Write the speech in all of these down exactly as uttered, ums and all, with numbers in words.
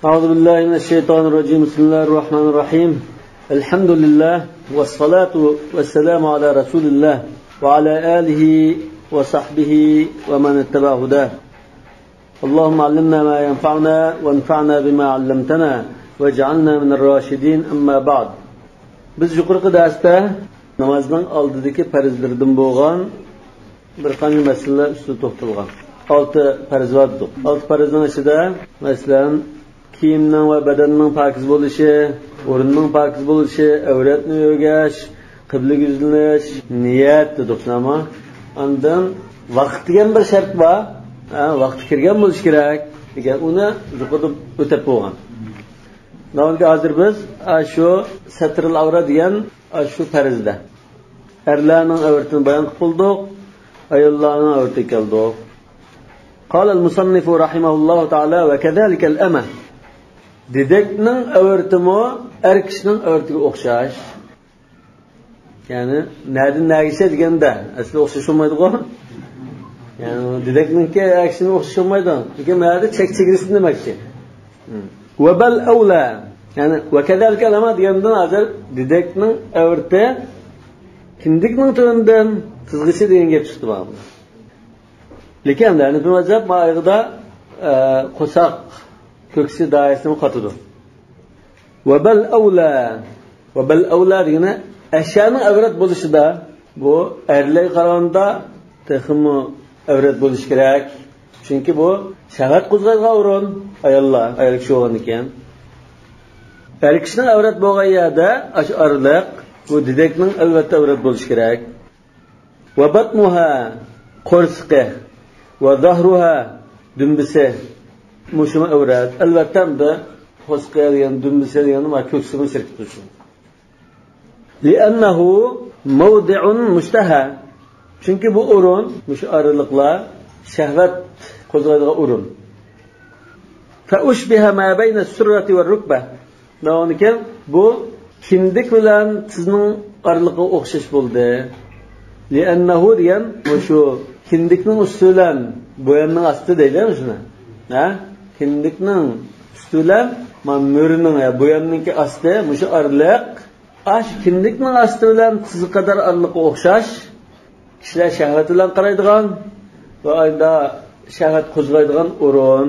أعوذ بالله من الشيطان الرجيم. بسم الله الرحمن الرحيم. الحمد لله والصلاة والسلام على رسول الله وعلى آله وصحبه ومن اتبع هداه. اللهم علمنا ما ينفعنا وانفعنا بما علمتنا واجعلنا من الراشدين. أما بعد. بىز يۇقىرىقى دەرستە نامازنىڭ ئالدىدىكى پەرزلىرىدىن بولغان بىر قانچە مەسىلىلەر ئۈستىدە توختالغان. ئالتە پەرز بار دېدۇق. ئالتە پەرزنىڭ ئىچىدە، مەسىلەن، كىيىمنىڭ ۋە بەدەننىڭ پاكىز بولۇشى، ئورۇننىڭ پاكىز بولۇشى، ئەۋرەتنى ئۆرگەش، قىبلىگە يۈزلىنىش، نىيەت دېدۇق، شۇنداقمۇ؟ ئاندىن ۋاقىت دېگەن بىر شەرت بار. ھە، ۋاقتى كىرگەن بولۇشى كېرەك دېگەن، ئۇنى يۇقىرىدا ئۆتەپ بولغان. ناۋادا ھازىر بىز، ئا، شۇ سەترىل ئەۋرە دېگەن، ئا، شۇ پەرزدە ئەرلەرنىڭ ئەۋرىتىنى بايان قىلىپ بولدۇق، ئاياللارنىڭ ئەۋرىتىگە كەلدۇق. قال المصنف رحمه الله تعالى: وكذلك الأمة. دېدەكنىڭ ئەۋرىتىمۇ ئەر كىشىنىڭ ئەۋرىتىگە ئوخشاش. يەنى، نەدىن نەگىچە دېگەندە، ئەسلى ئوخشاش بولمايدىغۇ. يەنى، دېدەكنىڭكى ئەر كىشىنىڭ ئوخشاش بولمايدۇ. لېكىن مەنىدە چەك چېگرىسىنى دېمەكچى. ھىم. وبل أولى. يەنى، وكذلك الأمة دېگەندىن ھازىر دېدەكنىڭ ئەۋرىتى كىندىكنىڭ تۆۋىنىدىن تىزغىچە دېگەن گەپ چىقتى مانا. لېكىن ھەنەفىي مەزھەپ مايىغىدا، ئە، قورساق كۆكسى دائىرىسىنى قاتىدۇ. وبل أولى. وبل أولى دېگىنى ئەشەنىڭ ئەۋرەت بولۇشىدا بۇ ئەرلەرگە قارىغاندا تېخىمۇ ئەۋرەت بولۇشى كېرەك. چۈنكى بۇ شەھۋەت قوزغايدىغان ئورۇن، ئاياللار، ئايال كىشى بولغاندىكىن. ئەر كىشىنىڭ ئەۋرەت بولغان يەردە ئاشۇ ئارىلىق بۇ دېدەكنىڭ ئەلۋەتتە ئەۋرەت بولۇشى كېرەك. وبطنها، قورسىقى، وظهرها، دۈمبىسى، مۇشۇمۇ ئەۋرەت. ئەلۋەتتە، ئەمدى قورسىقى دېگەن، دۈمبىسى دېگەن، ۋە كۆكسىمۇ كىرىپ تۇرسۇن. لأنه موضع مشتهى. چۈنكى بۇ ئورۇن، مۇشۇ ئارىلىقلار شەھۋەت قوزغايدىغان ئورۇن. فأشبه ما بين السرة والركبة. ناۋانىكەن، بۇ كىندىك بىلەن تىزنىڭ ئارىلىقىغا ئوخشاش بولدى. لأنه دېگەن مۇشۇ كىندىكنىڭ ئۈستى بىلەن بويۇننىڭ ئاستى دەيلى مۇشۇنى. ھە؟ كىندىكنىڭ ئۈستى بىلەن، مانا، مۈرىنىڭ، يا بويۇننىڭكى ئاستى، مۇشۇ ئارىلىق، ئاشۇ كىندىكنىڭ ئاستى بىلەن تىزغا قەدەر ئارىلىققا ئوخشاش. كىشىلەر شەھۋەت بىلەن قارايدىغان ۋە ئايدا شەھۋەت قوزغايدىغان ئورۇن.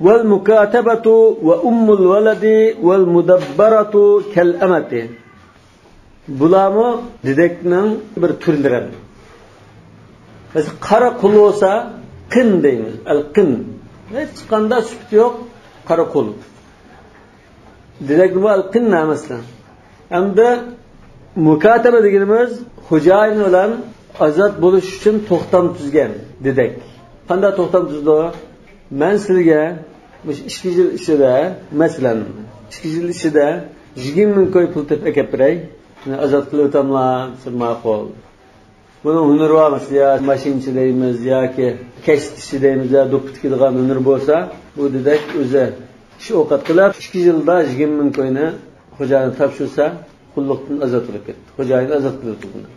والمكاتبة وأم الولد والمدبرة كالأمة. بۇلارمۇ دېدەكنىڭ بىر تۈرلىرى. مەسىلەن، قارا قۇل بولسا، قىن دەيمىز. ئەل قىن. ھېچقانداق سۈپىتى يوق، قارا قۇل. دېدەك بۇ ئەل قىن نامىسى. ئەمدى مۇكاتەبە دېگىنىمىز خوجايىن بىلەن ئازاد بولۇش ئۈچۈن توختام تۈزگەن دېدەك. قانداق توختام تۈزدى؟ مەن سىلىگە مۇشۇ ئىككى يىل ئىچىدە، مەسىلەن، ئىككى يىل ئىچىدە يىگىرمە مىڭ كوي پۇل تېپىپ ئەكەپ بېرەي. مېنى ئازاد قىلىۋېتەملا دېسە، ماقۇل. بۇنىڭ ھۈنىرى بار، مەسىلەن، يا ماشىنىچى دەيمىز ياكى كەشتىچى دەيمىز يا دوپپا تىكىدىغان ھۈنىرى بولسا، بۇ دېدەك ئۆزى ئىش ئوقەت قىلىپ، ئىككى يىلدا يىگىرمە مىڭ كوينى خوجايىنغا تاپشۇرسا، قۇللۇقتىن ئازاد بولۇپ كەتتى. خوجايىن ئازاد قىلىۋېتىلدى.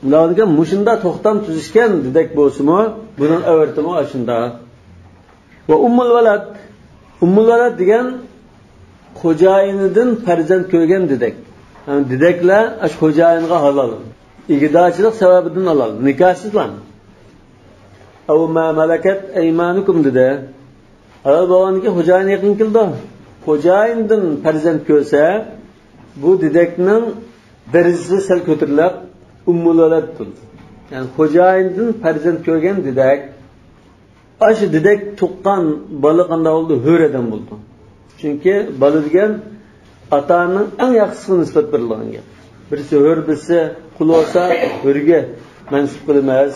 ئۇلارنىڭكى مۇشۇنداق توختام تۈزۈشكەن دېدەك بولسىمۇ، بۇنىڭ ئەۋرىتىمۇ ئاشۇنداق. ۋە ئۇممۇل ۋەلەد. ئۇممۇل ۋەلەد دېگەن خوجايىنىدىن پەرزەنت كۆرگەن دېدەك. يەنى دېدەكلەر ئاشۇ خوجايىنغا ھالال. ئىگىدارچىلىق سەۋەبىدىن ھالال. نىكاھسىزلا. ئەۋ ما مەلەكەت ئەيمانۇكۇم دېدى. ھالال بولغاندىكىن خوجايىن يېقىن كېلىدۇ. خوجايىندىن پەرزەنت كۆرسە، بۇ دېدەكنىڭ دەرىجىسى سەل كۆتۈرۈلۈپ، ئۇممۇل ۋەلەد بولىدۇ. يەنى خوجايىندىن پەرزەنت كۆرگەن دېدەك. ئاشۇ دېدەك تۇغقان بالا قانداق بولىدۇ؟ ھۆر ئادەم بولىدۇ. چۈنكى بالا دېگەن ئاتا-ئانىنىڭ ئەڭ ياخشىسىغا نىسبەت بېرىدىغان گەپ. بىرسى ھۆر، بىرسى قۇل بولسا، ھۆرگە مەنسۇپ قىلىمىز.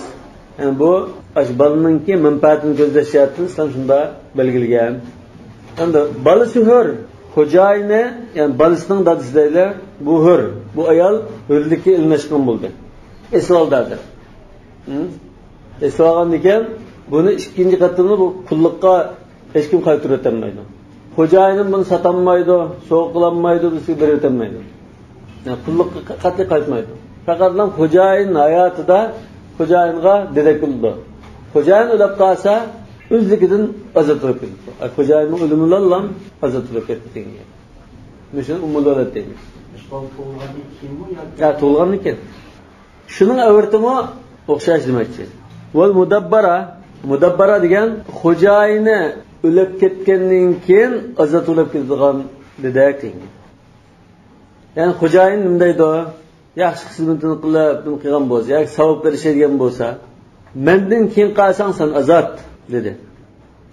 يەنى بۇ ئاشۇ بالىنىڭكى مەنپەئەتىنى كۆزلەش جەھەتتىن ئىسلام شۇنداق بەلگىلىگەن. ئەمدى بالىسى ھۆر، خوجايىنى، يەنى بالىسىنىڭ دادىسى دەيلى، بۇ ھۆر. بۇ ئايال ھۆرلۈككە ئېلىنىشقان بولدى. ئېسىۋالدى ھازىر. ھە؟ ئېسىۋالغاندىكىن، بۇنى ئىككىنچى قېتىمدا بۇ قۇللۇققا ھېچكىم قايتۇرۇۋېتەلمەيدۇ. خوجايىنىم بۇنى ساتالمايدۇ، سوۋغا قىلالمايدۇ، بىزگە بېرىۋېتەلمەيدۇ. يەنى قۇللۇققا قەتئىي قايتمايدۇ. پەقەتلا خوجايىن ھاياتىدا خوجايىنغا دېدەك بولىدۇ. خوجايىن ئۆلۈپ قالسا، ئۆزلۈكىدىن ئازاد بولۇپ كېتىدۇ. خوجايىننىڭ ئۆلۈمى بىلەنلا ئازاد بولۇپ كېتىدۇ دېگەن گەپ. مۇشۇنى ئۇممۇل ۋەلەد دەيمىز. يا، تۇغۇلغاندىن كېيىن. شۇنىڭ ئەۋرىتىمۇ ئوخشاش دېمەكچى. ۋەل مۇدەببەرە، مۇدەببەرە دېگەن خوجايىنى ئۆلۈپ كەتكەندىن كېيىن ئازاد بولۇپ كېتىدىغان دېدەك دېگەن. يەنى خوجايىن نېمە دەيدۇ؟ ياخشى خىزمىتىنى قىلىپ، نېمە قىلغان بولسا، ياكى ساۋاب بېرىشەيدىغان بولسا، مەندىن كېيىن قالساڭ سەن ئازاد، دېدى.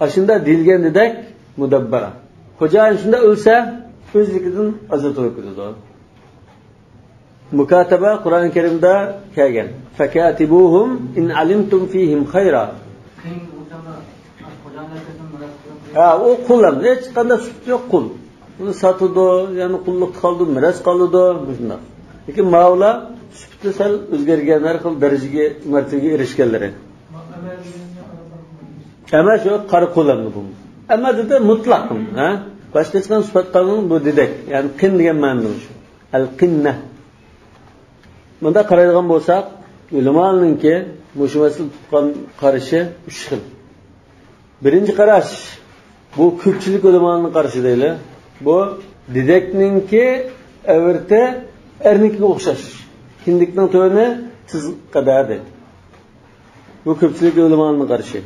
ئاشۇنداق دېيىلگەن دېدەك، مۇدەببەرە. خوجايىن شۇنداق ئۆلسە، ئۆزلۈكىدىن ئازاد بولۇپ كېتىدۇ. مۇكاتەبە قۇرئان كەرىمدە كەلگەن. فَكَاتِبُوهُمْ إِنْ عَلِمْتُمْ فِيهِمْ خَيْرًا. ھە، ئۇ قۇل ئەمدى. ھېچقانداق سۈپىتى يوق قۇل. ئۇنى ساتىدۇ، يەنى قۇللۇقتا قالىدۇ، مىراس قالىدۇ، مۇشۇنداق. لېكىن ماۋۇلار سۈپىتى سەل ئۆزگەرگەن، ھەر خىل دەرىجىگە، مەرتىۋىگە ئېرىشكەنلىرى. ئەمما شۇ قارا قۇل ئەمدى بۇ. ئەمما دېدى مۇتلەق، ھە؟ باشقا ھېچقانداق سۈپەت قالمىغان بۇ دېدەك. يەنى قىن دېگەن مەنىدە شۇ. ئەل قىننە. مۇنداق قارايدىغان بولساق، ئۆلىمالارنىڭكى مۇشۇ مەسىلىگە تۇتقان قارىشى ئۈچ خىل. بىرىنچى قاراش، بۇ كۆپچىلىك ئۆلىمالارنىڭ قارىشى دەيلى. بۇ دېدەكنىڭكى ئەۋرىتى ئەرنىڭكىگە ئوخشاش. كىندىكنىڭ تۆۋىنى تىز قەدەر دەيدۇ. بۇ كۆپچىلىك ئۆلىمالارنىڭ قارىشى.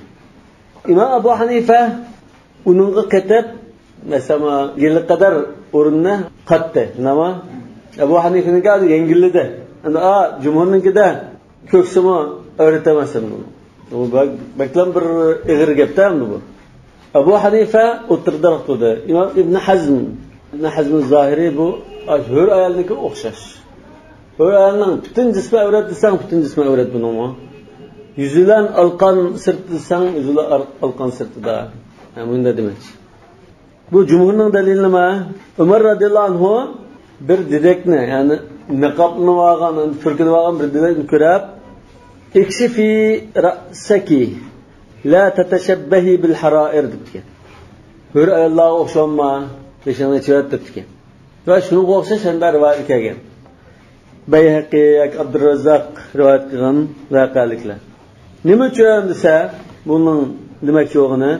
ئىمام ئەبۇ ھەنىفە ئۇنىڭغا قېتىپ، مەسىلەن، يىللىق قەدەر ئورۇننى قاتتى. نېمە؟ ئەبۇ ھەنىفىنىڭكى ھازىر يەڭگىللىدى. ئەمدى، ئا، جۇمھۇرنىڭكىدە كۆكسىمۇ ئەۋرىتەمەس ئەمدى بۇنى. بۇ بەك-، بەكلا بىر ئېغىر گەپتە ئەمدى بۇ. ئەبۇ ھەنىفە ئوتتۇرىدا تۇردى. ئىمام ئىبن ھەزم، ئىبن ھەزم زاھىرى بۇ ھۆر ئايالنىڭكىگە ئوخشاش. ھۆر ئايالنىڭ پۈتۈن جىسمى ئەۋرەت دېسەڭ، پۈتۈن جىسمى ئەۋرەت بۇنىڭمۇ. يۈزى بىلەن ئالقان سىرتى دېسەڭ، يۈزى بىلەن ئار-، ئالقان سىرتىدا. ھە، مۇنداق دېمەكچى. بۇ جۇمھۇرنىڭ دەلىلى نېمە؟ ئۆمەر رەزىياللاھۇ ئەنھۇ بىر دېدەكنى، يەنى نىقابلىنىۋالغان، پۈركىنىۋالغان بىر دېدەكنى كۆرۈپ، «اكشفي رأسك، لا تتشبهي بالحرائر» دەپتىكەن. ھۆر ئاياللارغا ئوخشىماڭ، بېشىڭنى ئېچىۋەت دەپتىكەن. ۋە شۇنىڭغا ئوخشاش يەنە رىۋايەت كەلگەن. بەيھەقى ياكى ئابدۇرراززاق رىۋايەت قىلغان ۋەقەلىكلەر. نېمە ئۈچۈن دېسە، بۇنىڭ دېمەكچى بولغىنى،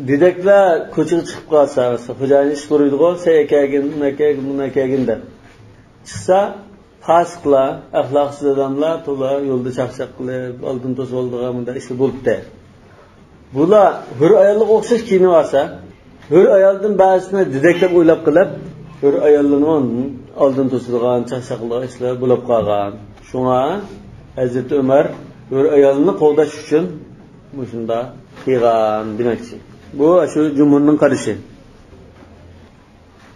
دېدەكلەر كوچىغا چىقىپ قالسا، مەسىلەن، خوجايىنى ئىش سورايدىغۇ، سەن ئەكەلگىن، ئۇنى ئەكەلگىن، بۇنى ئەكەلگىن دەپ. چىقسا، پاسىقلار، ئەخلاقسىز ئادەملەر تولا يولدا چاقچاق قىلىپ، ئالدىنى توسۇۋالىدىغان مۇنداق ئىشلار بولۇپتۇ. بۇلار ھۆر ئاياللارغا ئوخشاش كىيىنىۋالسا، ھۆر ئايالدىن بەزىسىنى دېدەك دەپ ئويلاپ قېلىپ، ھۆر ئاياللارنىڭ ئالدىنى توسىدىغان، چاقچاق قىلىدىغان ئىشلار بولۇپ قالغان. شۇڭا ھەزرىتى ئۆمەر ھۆر ئايالنى قوغداش ئۈچۈن مۇشۇنداق قىلغان دېمەكچى. بۇ شۇ جۇمھۇرنىڭ قارىشى.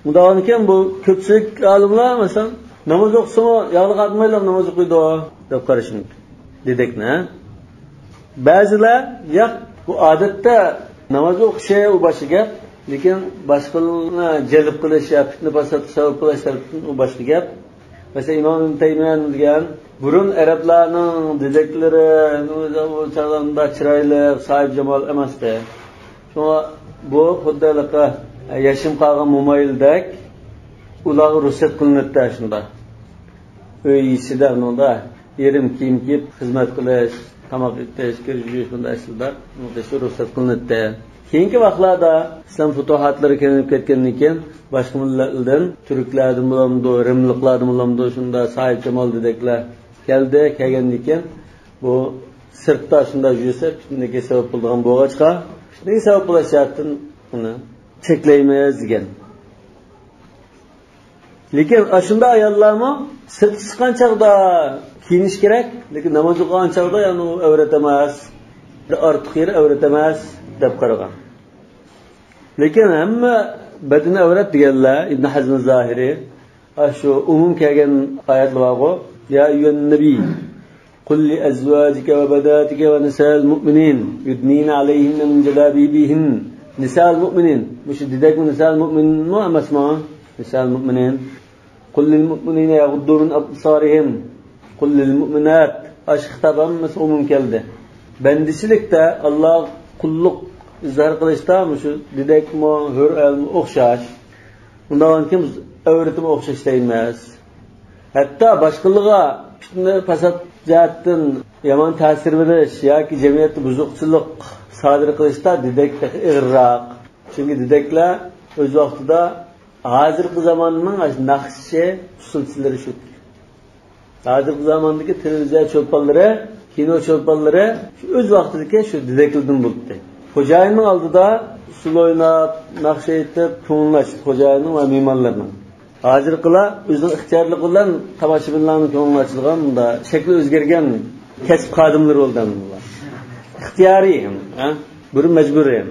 مۇنداق بولغانىكەن، بۇ كۆپچىلىك ئالىملار، مەسىلەن، ناماز ئوقۇسىمۇ ياغلىق ئارتمايلا ناماز ئوقۇيدۇ دەپ قارىشى مۇمكىن. دېدەكنى، ھە؟ بەزىلەر، ياق، بۇ ئادەتتە ناماز ئوقۇشى ئۇ باشقا گەپ، لېكىن باشقىلارنى جەلپ قىلىش يا پىتنە پاساتقا سەۋەب قىلىش تەرىپىدىن ئۇ باشقا گەپ. مەسىلەن، ئىمام ئىبن تەيمىيە دېگەن، بۇرۇن ئەرەبلەرنىڭ دېدەكلىرى ئۇ چاغلاردا چىرايلىق، ساھىبجامال ئەمەستى. شۇڭا بۇ خۇددى ھېلىقى ياشىم قالغان مومايلىدەك ئۇلارغا رۇخسەت قىلىنىدىتى شۇنداق. ئۆي ئىچىدە ئۇنىڭدا يېرىم كىيىم كىيىپ خىزمەت قىلىش، تاماق ئېتىش، كىر يۇيۇش، بۇنداق ئىشلاردا رۇخسەت قىلىنىدىتى. كېيىنكى ۋاقىتلاردا ئىسلام پۇتۇھاتلىرى كېلىپ كەتكەندىن كېيىن باشقا مىللەتلەردىن، تۈركلەردىن بولامدۇ، رىملىقلاردىن بولامدۇ، شۇنداق ساھىبجامال دېدەكلەر كەلدى. كەلگەندىن كېيىن بۇ سىرتتا شۇنداق يۈرسە پىتنىگە سەۋەب بولىدىغان بولغاچقا، پىتنىگە سەۋەب بولۇش جەھەتتىن ئۇنى چەكلەيمىز دېگەن. لېكىن ئاشۇنداق ئاياللارمۇ سىرتقا چىققان چاغدا كىيىنىش كېرەك، لېكىن ناماز ئوقۇغان چاغدا، يەنى ئۇ ئەۋرەت ئەمەس، بىر ئارتۇق يېرى ئەۋرەت ئەمەس دەپ قارىغان. لېكىن ھەممە بەدىنى ئەۋرەت دېگەنلەر، ئىبن ھەزم زاھىرى، ئاشۇ ئومۇم كەلگەن ئايەتلەر بارغۇ، يا ئەييۇھەن نەبىي، قۇل لىئەزۋاجىكە ۋە بەناتىكە ۋە نىسائىل مۇئمىنىن يۇدنىنە ئەلەيھىننە مىن جەلابىبىھىن. نىسائىل مۇئمىنىن. مۇشۇ دېدەكمۇ نىسائىل مۇئمىنىنمۇ ئەمەسمۇ؟ نىسائىل مۇئمىنىن. قۇل لىل مۇئمىنىنە يەغۇددۇ مىن ئەبسارىھىم. قۇل لىل مۇئمىنات. ئاشۇ خىتاب ھەممىسى ئومۇم كەلدى. بەندىچىلىكتە، ئاللاغا قۇللۇق ئىزھار قىلىشتا مۇشۇ دېدەكمۇ، ھۆر ئايالمۇ ئوخشاش. ئۇنداق بولغاندىكىن بىز ئەۋرىتىمۇ ئوخشاش دەيمىز. ھەتتا باشقىلىرىغا پىتنە پاسات جەھەتتىن يامان تەسىر بېرىش ياكى جەمئىيەتتە بۇزۇقچىلىق سادىر قىلىشتا دېدەك تېخى ئېغىرراق. چۈنكى دېدەكلەر ئۆز ۋاقتىدا ھازىرقى زاماننىڭ ناخشىچى ئۇسسۇلچىلىرى شۇ. ھازىرقى زاماندىكى تېلېۋىزىيە چولپانلىرى، كىنو چولپانلىرى شۇ ئۆز ۋاقتىدىكى شۇ دېدەكلىدىن بولدى. خوجايىننىڭ ئالدىدا ئۇسسۇل ئويناپ، ناخشا ئېيتىپ، كۆڭلىنى ئاچتى خوجايىننىڭ ۋە مېھمانلىرىنىڭ. ھازىرقىلار ئۆزىنىڭ ئىختىيارلىقى بىلەن تاماشىبىنلارنىڭ كۆڭلىنى ئاچىدىغان، مۇندا شەكلى ئۆزگەرگەن كەسىپ خادىملىرى بولدى ئەمدى بۇلار. ئىختىيارىي، ھە؟ بۇرۇن مەجبۇرىي.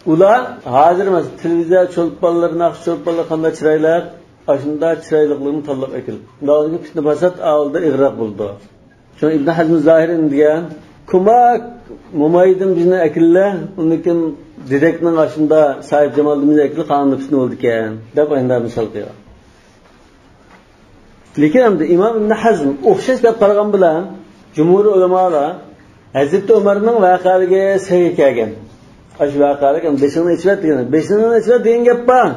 ئۇلار ھازىر، مەسىلەن، تېلېۋىزىيە چولپانلىرى، ناخشا چولپانلىرى قانداق چىرايلىق، ئاشۇنداق چىرايلىقلىرىنى تاللاپ ئەكېلىپ، ئۇنداق پىتنە-پاسات ئاۋۇلدا ئىغراق بولىدۇ. شۇڭا ئىبن ھەزم زاھىرىنى دېگەن، كوماك مومايدىن بىزنى ئەكېلىلە، ئۇندىن كېيىن دېدەكنىڭ ئاشۇندا ساھىب جامالدىن بىزنى ئەكېلىلە، قانۇندا پىتنە بولىدىكەن، دەپ ئاينىدا مىسال قىلغان. لېكىن ئەمدى ئىمام ئىبن ھەزم ئوخشاش دەپ قارىغان بىلەن، جۇمھۇر ئۆلىمالار ھەزرىتى ئۆمەرنىڭ ۋەقەلىكى سەھىھ كەلگەن. ئاشۇ ۋەقەلىك، بېشىڭنى ئېچىۋەت دېگەن. بېشىڭنى ئېچىۋەت دېگەن گەپ بار.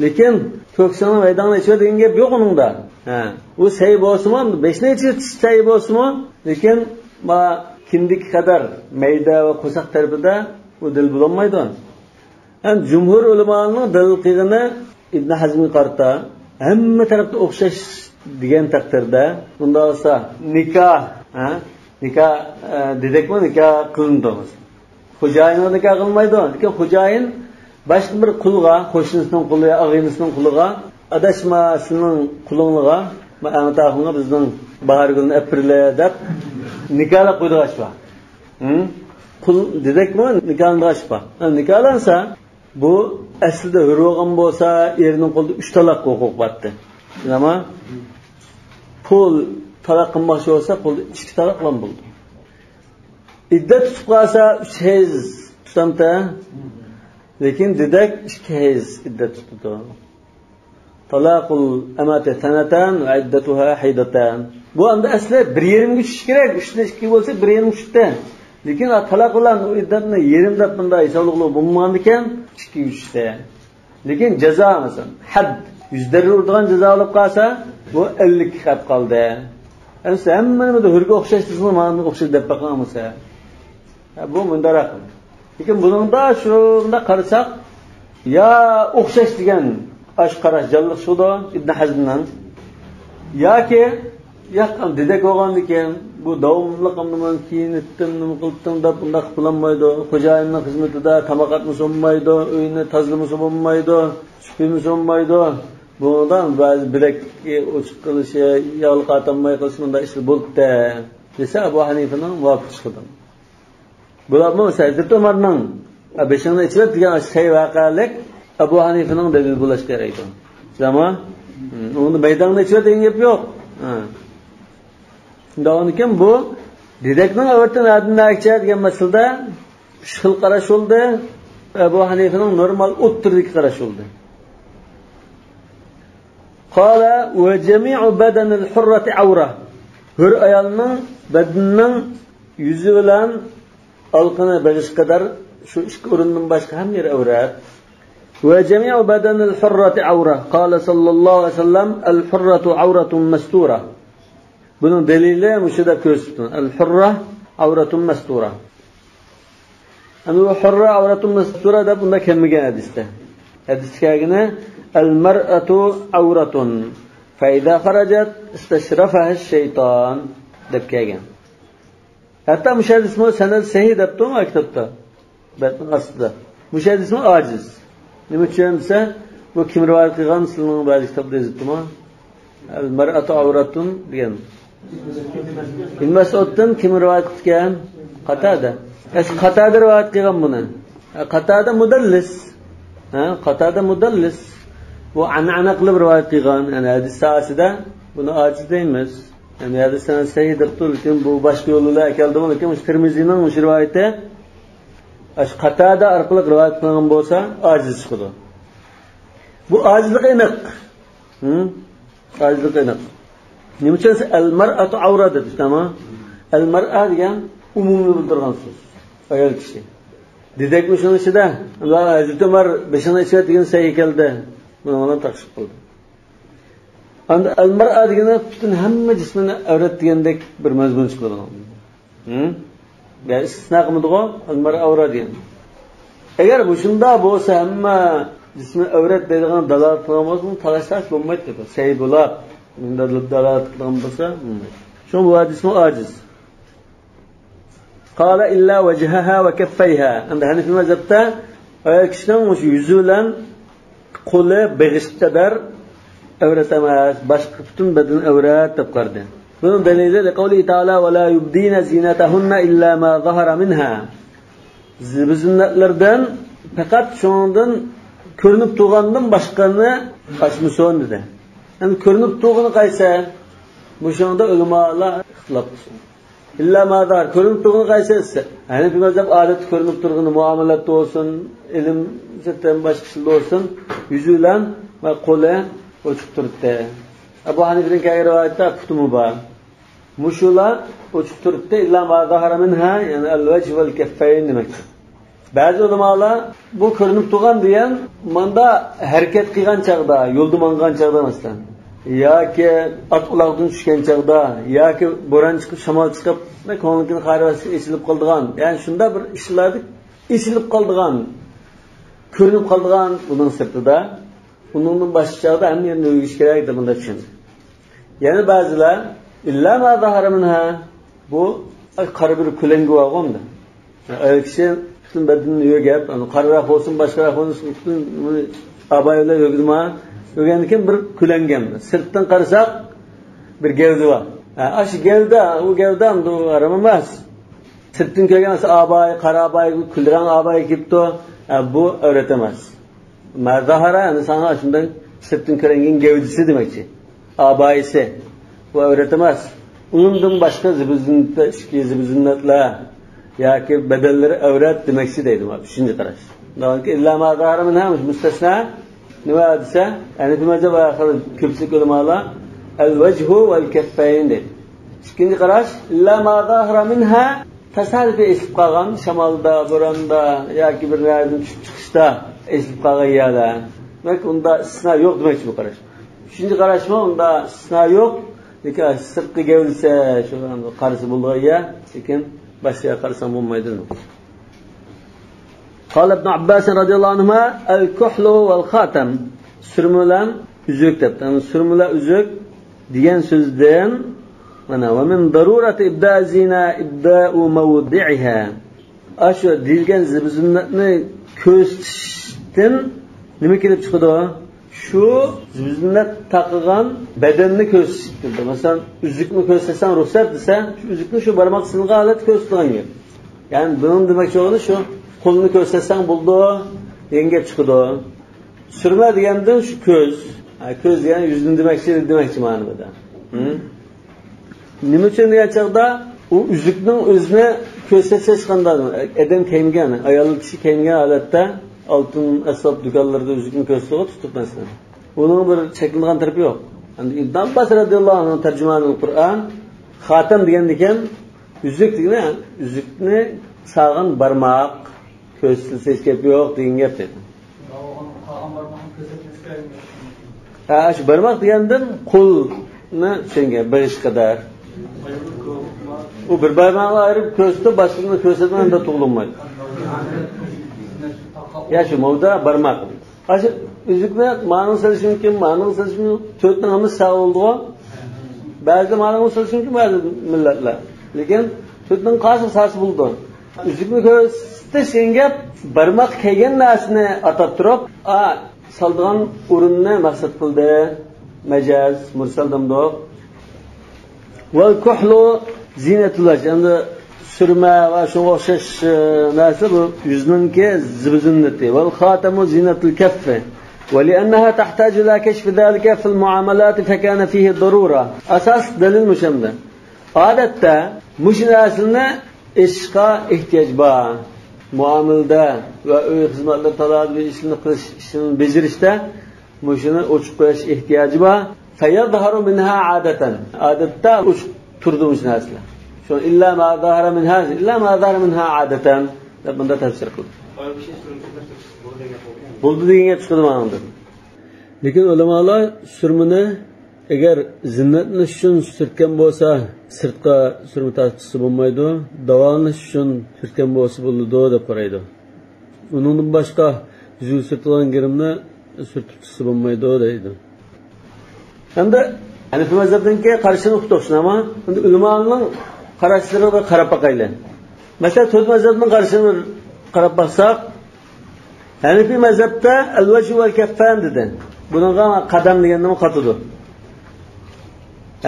لېكىن كۆكسىڭنى، مەيدەڭنى ئېچىۋەت دېگەن گەپ يوق ئۇنىڭدا. ھە. ئۇ سەھىھ بولسىمۇ، بېشىنى ئېچىۋېتىش سەھىھ بولسىمۇ، لېكىن ما كىندىكى قەدەر مەيدە ۋە قورساق تەرىپىدە ئۇ دەلىل بولالمايدۇ. ھەم جۇمھۇر ئۆلىمانىڭ دەلىل قىلغىنى ئىبن ھەزمگە قارىتا ھەممە تەرەپتە ئوخشاش دېگەن تەقدىردە، بۇنداق بولسا نىكاھ، ھە؟ نىكاھ، ئە، دېدەكمۇ نىكاھ قىلىنىدۇ. خوجايىنغا نىكاھ قىلمايدۇ. لېكىن خوجايىن باشقا بىر قۇلغا، قوشنىسىنىڭ قۇلى، ئاغىنىسىنىڭ قۇلىغا، ئاداش، ما سېنىڭ قۇلۇڭلىغا، ما ئەڭتاخۇڭغا بىزنىڭ باھارگۈلنى ئەپ بېرىلە دەپ نىكاھلاپ قويىدىغان ئىش بار. ھە؟ قۇل دېدەكمۇ نىكاھلىنىدىغان ئىش بار. ھە، نىكاھلانسا، بۇ ئەسلىدە ھۆر بولغان بولسا، ئېرىنىڭ قولىدا ئۈچ تالاق ھوقۇقى بارتى. بىلەما؟ قۇل تالاق قىلماقچى بولسا، قولدا ئىككى تالاق بىلەن بولىدۇ. ئىددەت تۇتۇپ قالسا، ئۈچ ھەيز تۇتامتى. لېكىن دېدەك ئىككى ھەيز ئىددەت تۇتىدۇ. تالاقۇل ئەمەتى سەنەتان ۋە ئىددەتۇھا ھەيدەتان. بۇ ئەمدى ئەسلى بىر يېرىمگە چۈشۈشى كېرەك. ئۈچتىن ئىككى بولسا، بىر يېرىمگە چۈشتى. لېكىن، ئا، تالاق بىلەن ئۇ ئىددەتنى يېرىم دەپ بۇنداق ھېسابلىغىلى بولمىغاندىكىن، ئىككىگە چۈشتى. لېكىن جازا، مەسىلەن، ھەد، يۈز دەررە ئۇرىدىغان جازا بولۇپ قالسا، بۇ ئەللىككە قېلىپ قالدى. ئەمسە ھەممىنى بىر ھۆرگە ئوخشاش دېسىڭىز، مانا ئوخشاش دەپ باقىڭ بولمىسا. ھە، بۇ مۇنداق رەقەم. لېكىن بۇنىڭدا شۇنداق قارىساق، يا ئوخشاش دېگەن ئاشۇ قاراش جانلىق چىقىدۇ ئىبن ھەزمنىڭ. ياكى، ياق، دېدەك بولغاندىكىن، بۇ داۋاملىق ئاندىن كېيىن ئېيتتىم، نېمە قىلدىم دەپ ئۇنداق قىلالمايدۇ. خوجايىننىڭ خىزمىتىدە تاماق ئەتمىسە بولمايدۇ، ئۆينى تازىلىمىسا بولمايدۇ، سۈپۈرمىسە بولمايدۇ. بۇنىڭدا بەزى بىلەك ئوچۇق قىلىشى، ياغلىق ئاتالماي قېلىشى، مۇنداق ئىشلار بولۇپتۇ دېسە، ئەبۇ ھەنىفىنىڭ مۇۋاپىق چىقىدۇ. بۇلارمۇ ھەزرىتى ئۆمەرنىڭ، «بېشىڭنى ئېچىۋەت» دېگەن سەھىھ ۋەقەلىك ئەبۇ ھەنىفىنىڭ دەلىلى بولۇشقا يارايدۇ. شۇنداقمۇ؟ ھىم، ئۇنىڭدا «مەيدەڭنى ئېچىۋەت» دېگەن گەپ يوق. ھە. شۇنداق بولغاندىكىن بۇ دېدەكنىڭ ئەۋرىتى نەدىن نەگىچە دېگەن مەسىلىدە ئۈچ خىل قاراش بولدى. ئەبۇ ھەنىفىنىڭ نورمال ئوتتۇرىدىكى قاراش بولدى. قال: «وجميع بدن الحرة عورة». ھۆر ئايالنىڭ بەدىنىنىڭ يۈزى بىلەن ئالىقىنى بېغىشقا قەدەر شۇ ئىككى ئورۇندىن باشقا ھەممە يېرى ئەۋرەت. «وجميع بدن الحرة عورة. قال صلى الله عليه وسلم: الحرة عورة مستورة». بۇنىڭ دەلىلى مۇشۇ دەپ كۆرسىتىپتۇ. «الحرة عورة مستورة». ئەمدى بۇ «حرة عورة مستورة» دەپ بۇنداق كەلمىگەن ھەدىستە. ھەدىستە كەلگىنى «المرأة عورة فإذا خرجت استشرفها الشيطان» دەپ كەلگەن. ھەتتا مۇشۇ ھەدىسمۇ سەنەد سەھىھ دەپتۇ ما كىتابتا. بەتنىڭ ئاستىدا. مۇشۇ ھەدىسمۇ ئاجىز. نېمە ئۈچۈن دېسە، بۇ كىم رىۋايەت قىلغان؟ سىلىنىڭ بەزى كىتابتا يېزىپتىمۇ؟ «المرأة عورة» دېگەن. ئىبن مەسئۇدتىن كىم رىۋايەت قىلغان؟ قاتادە. ئەس قاتادە رىۋايەت قىلغان بۇنى. ھە، قاتادە مۇدەللىس. ھە، قاتادە مۇدەللىس. بۇ ئەنئەنە قىلىپ رىۋايەت قىلغان. يەنى ھەدىس ساھەسىدە بۇنى ئاجىز دەيمىز. يەنى ھەدىس سەنەد سەھىھ دەپتۇ، لېكىن بۇ باشقا يول بىلەن ئەكەلدىمۇ؟ لېكىن مۇشۇ تىرمىزىنىڭ مۇشۇ رىۋايىتى ئاشۇ قاتادە ئارقىلىق رىۋايەت قىلىنغان بولسا، ئاجىز چىقىدۇ. بۇ ئاجىزلىق ئېنىق. ھىم؟ ئاجىزلىق ئېنىق. نېمە ئۈچۈن دېسە، «المرأة عورة» دېدى، تامام. «المرأة» دېگەن ئومۇمنى بىلدۈرگەن سۆز. ئايال كىشى. دېدەكمۇ شۇنىڭ ئىچىدە. ھەزرىتى ئۆمەر «بېشىڭنى ئېچىۋەت» دېگەن سەھىھ كەلدى. بۇنىڭ بىلەن تەخسىس قىلدى. ئەمدى ئەل مەرئە دېگىنى پۈتۈن ھەممە جىسمىنى ئەۋرەت دېگەندەك بىر مەزمۇن چىقىدۇ. ھە؟ يەنى ئىستىسنا قىلمىدىغۇ، ئەل مەرئە ئەۋرە دېگەن. ئەگەر مۇشۇنداق بولسا، ھەممە جىسمى ئەۋرەت دەيدىغان دالالەت قىلغان بولسا، بۇنى تالاشتاش بولمايدۇ دەپ. سەي بولاپ، مۇنداق دالالەت قىلغان بولسا، بولمايدۇ. شۇڭا بۇ ھەدىسمۇ ئاجىز. قال إلا وجهها وكفيها. ئەمدى ھەنىفىي مەزھەپتە ئايال كىشىنىڭ مۇشۇ يۈزى بىلەن قولى بېغىشقا قەدەر ئەۋرەت ئەمەس، باشقا پۈتۈن بەدىنى ئەۋرەت دەپ قارىدى. بۇنىڭ دەلىلى لقوله تعالى ولا يبدين زينتهن إلا ما ظهر منها. زىبۇ زىننەتلىرىدىن پەقەت شۇنىڭدىن كۆرۈنۈپ تۇرغاندىن باشقىنى ئاچمىسۇن دېدى. ئەمدى كۆرۈنۈپ تۇرغىنى قايسى؟ مۇشۇنىڭدا ئۆلىمالار ئىختىلاپ قىلسۇن. ئىللا ما زاھىر، كۆرۈنۈپ تۇرغىنى قايسى دېسە، ھەنىفىي مەزھەپ ئادەتتە كۆرۈنۈپ تۇرغىنى، مۇئامىلاتتا بولسۇن، ئىلىم سىرتىدىن باشقا ئىشلاردا بولسۇن، يۈزى بىلەن قولى ئوچۇق تۇرۇپتۇ. ئەبۇ ھەنىفىدىن كەلگەن رىۋايەتتە پۇتىمۇ بار. مۇشۇلار ئوچۇق تۇرۇپتۇ، ئىللا ما زاھىرا مىنھا، يەنى ئەل ۋەجھ ۋەل كەففەين دېمەكچى. بەزى ئۆلىمالار بۇ كۆرۈنۈپ تۇرغان دېگەن ماندا ھەرىكەت قىلغان چاغدا، يولدا ماڭغان چاغدا مەسىلەن، ياكى ئات ئۇلاغدىن چۈشكەن چاغدا، ياكى بوران چىقىپ، شامال چىقىپ، كۆڭلىنىڭكىنى قارىۋەتسە ئېچىلىپ قالىدىغان، يەنى شۇنداق بىر ئىشلاردا ئېچىلىپ قالىدىغان، كۆرۈنۈپ قالىدىغان ئۇنىڭ سىرتىدا، ئۇنىڭدىن باشقا چاغدا ھەممە يەرنى يۆگىشى كېرەك دەپ مۇنداق چۈشەندى. يەنە بەزىلەر، ئىللا ما زاھىرا مىنھا، بۇ قارا بىر كۆلەڭگە بارغۇ ئەمدى. ئايال كىشى پۈتۈن بەدىنىنى يۆگەپ، ئەنە قارىراق بولسۇن، باشقىراق بولسۇن، پۈتۈن بۇنى ئابايە بىلەن يۆگىدىما؟ يۆگەندىن كېيىن بىر كۆلەڭگە ئەمدى. سىرتتىن قارىساق، بىر گەۋدە بار. ھە، ئاشۇ گەۋدە، ئۇ گەۋدە ئەمدى ئۇ ھارام ئەمەس. سىرتتىن كۆرگەن مەسىلەن ئابايە، قارا ئابايە، كۈلرەڭ ئابايە كىيىپتۇ. ھە، بۇ ئەۋرەت ئەمەس. ما زاھىرا، يەنى ساڭا شۇنداق سىرتتىن كۆرۈنگەن گەۋدىسى دېمەكچى. ئابايىسى. بۇ ئەۋرەت ئەمەس. ئۇنىڭدىن باشقا زىبۇ زىننەتلەر، ئىچكى زىبۇ زىننەتلەر ياكى بەدەنلىرى ئەۋرەت دېمەكچى دەيدۇ. مانا ئۈچىنچى قاراش. ئىللا ما زاھىرا مىنھا مۇستەسنا. نېمە دېسە، ھەنىفىي مەزھەپ ئاخىرى كۆپچىلىك ئۆلىمالار ئەل ۋەجھۇ ۋەل كەففەين دەيدۇ. ئىككىنچى قاراش، ئىللا ما زاھىرا مىنھا تاسادىپىي ئېسىلىپ قالغان، شامالدا، بوراندا ياكى بىر نەرسىدىن چۈشۈپ چىقىشتا ئېسىلىپ قالغان يەرلەر. دېمەك، ئۇندا ئىستىسنا يوق دېمەكچى بۇ قاراش. ئۈچىنچى قاراشمۇ ئۇندا ئىستىسنا يوق. لېكىن سىرتقى گەۋدىسى، شۇ قارىسا بولىدىغان يەر، لېكىن باشقا يەرگە قارىساڭ بولمايدۇ دېمەكچى. قال ابن عباس رضي الله عنهما الكحل والخاتم. سۈرمە بىلەن ئۈزۈك دەپتۇ. يەنى سۈرمە بىلەن ئۈزۈك دېگەن سۆزدىن، مانا، ومن ضرورة إبداء الزينة إبداء موضعها. ئاشۇ دېيىلگەن زىبۇ زىننەتنى كۆرسىتىشتىن نېمە كېلىپ چىقىدۇ؟ شۇ زىبۇ زىننەت تاقىغان بەدەننى كۆرسىتىش كېلىدۇ. مەسىلەن، ئۈزۈكنى كۆرسەتسەڭ رۇخسەت دېسە، شۇ ئۈزۈكنى شۇ بارماققا سېلىنغان ھالەتتە كۆرسىتىدىغان گەپ. يەنى بۇنىڭ دېمەكچى بولغىنى شۇ، قولنى كۆرسەتسەڭ بولىدۇ دېگەن گەپ چىقىدۇ. سۈرمە دېگەندىن شۇ كۆز. ھە، كۆز دېگەن يۈزنى دېمەكچى، دېمەكچى مانا بۇ يەردە. ھە؟ نېمە ئۈچۈن دېگەن چاغدا، ئۇ ئۈزۈكنىڭ ئۆزىنى كۆرسەتسە ھېچقانداق، ئادەم كىيمىگەن، ئايال كىشى كىيمىگەن ھالەتتە ئالتۇن ئەسۋاب دۇكانلىرىدا ئۈزۈكنى كۆرسىتىدىغۇ تۇتۇپ مەسىلەن. ئۇنىڭ بىر چەكلىنىدىغان تەرىپى يوق. ئەمدى ئىبن ئابباس رەزىياللاھۇ ئەنھۇ تەرجىمانۇل قۇرئان، خاتەم دېگەندىكىن، ئۈزۈك دېگىنى ئۈزۈكنى سالغان بارماق، كۆرسىتىلسە ھېچ گەپ يوق دېگەن گەپ دېدى. ھە، شۇ بارماق دېگەندىن قولنى چۈشەنگەن، بېغىشقا قەدەر. ئۇ بىر بارماقنى ئايرىپ كۆرسىتىپ، باشقىسىنى كۆرسەتمەي ئۇنداق تۇغۇلمايدۇ. يا شۇ ماۋۇدا بارماق. ئاشۇ ئۈزۈكنى مانىڭغا سېلىشى مۇمكىن، مانىڭغا سېلىشى مۇمكىن. تۆتنىڭ ھەممىسى ساغ بولىدىغۇ. بەزىدە مانىڭغا سېلىشى مۇمكىن، بەزى مىللەتلەر. لېكىن تۆتنىڭ قايسىسىغا سالسا بولىدۇ. ئۈزۈكنى كۆرسىتىش دېگەن گەپ، بارماققا كەلگەن نەرسىنى ئاتاپ تۇرۇپ، ئا، سالىدىغان ئورۇننى مەقسەت قىلدى. مەجاز، مۇرسەل دېمىدۇق. ۋەل كۇھلۇ زىنەتۇل ۋەجھ. ئەمدى سۈرمە ۋە شۇنىڭغا ئوخشاش، ئە، نەرسە بۇ يۈزنىڭكى زىبۇ زىننىتى. ۋەل خاتەمۇ زىنەتۇل كەففى. ۋە لىئەننەھا تەھتاجۇ ئىلا كەشفى زالىكە فىل مۇئامەلاتى فەكانە فىھى دەرۇرە. ئاساسلىق دەلىل مۇشۇ ئەمدى. ئادەتتە مۇشۇ نەرسىنى ئېچىشقا ئېھتىياج بار. مۇئامىلىدە ۋە ئۆي خىزمەتلىرى، تالادا بىر ئىشنى قىلىش، ئىشنى بېجىرىشتە مۇشۇنى ئوچۇق قويۇش ئېھتىياجى بار. فيظهر منها عادة. ئادەتتە ئوچۇق تۇرىدۇ مۇشۇ نەرسىلەر. شۇ إلا ما ظهر منها، إلا ما ظهر منها عادة دەپ بۇنداق تەپسىر قىلدى. بولدى دېگەن گەپ چىقىدۇ ماڭىدىن. لېكىن ئۆلىمالار سۈرمىنى ئەگەر زىننەتلىنىش ئۈچۈن سۈرتكەن بولسا، سىرتقا سۈرمە تارتىپ چىقسا بولمايدۇ، داۋالىنىش ئۈچۈن سۈرتكەن بولسا بولىدۇ دەپ قارايدۇ. ئۇنىڭدىن باشقا يۈزىگە سۈرتىدىغان گىرىمنى سۈرتۈپ چىقسا بولمايدۇ دەيدۇ. ئەمدى ھەنىفىي مەزھەپنىڭكى قارىشىنى ئۇقتۇق، شۇنداقمۇ؟ ئەمدى ئۆلىمانىڭ قاراشلىرىغا قاراپ باقايلى. مەسىلەن، تۆت مەزھەپنىڭ قارىشىنى بىر قاراپ باقساق، ھەنىفىي مەزھەپتە ئەل ۋەجھۇ ۋەل كەففەن دېدى. بۇنىڭغا قەدەم دېگەننىمۇ قاتىدۇ.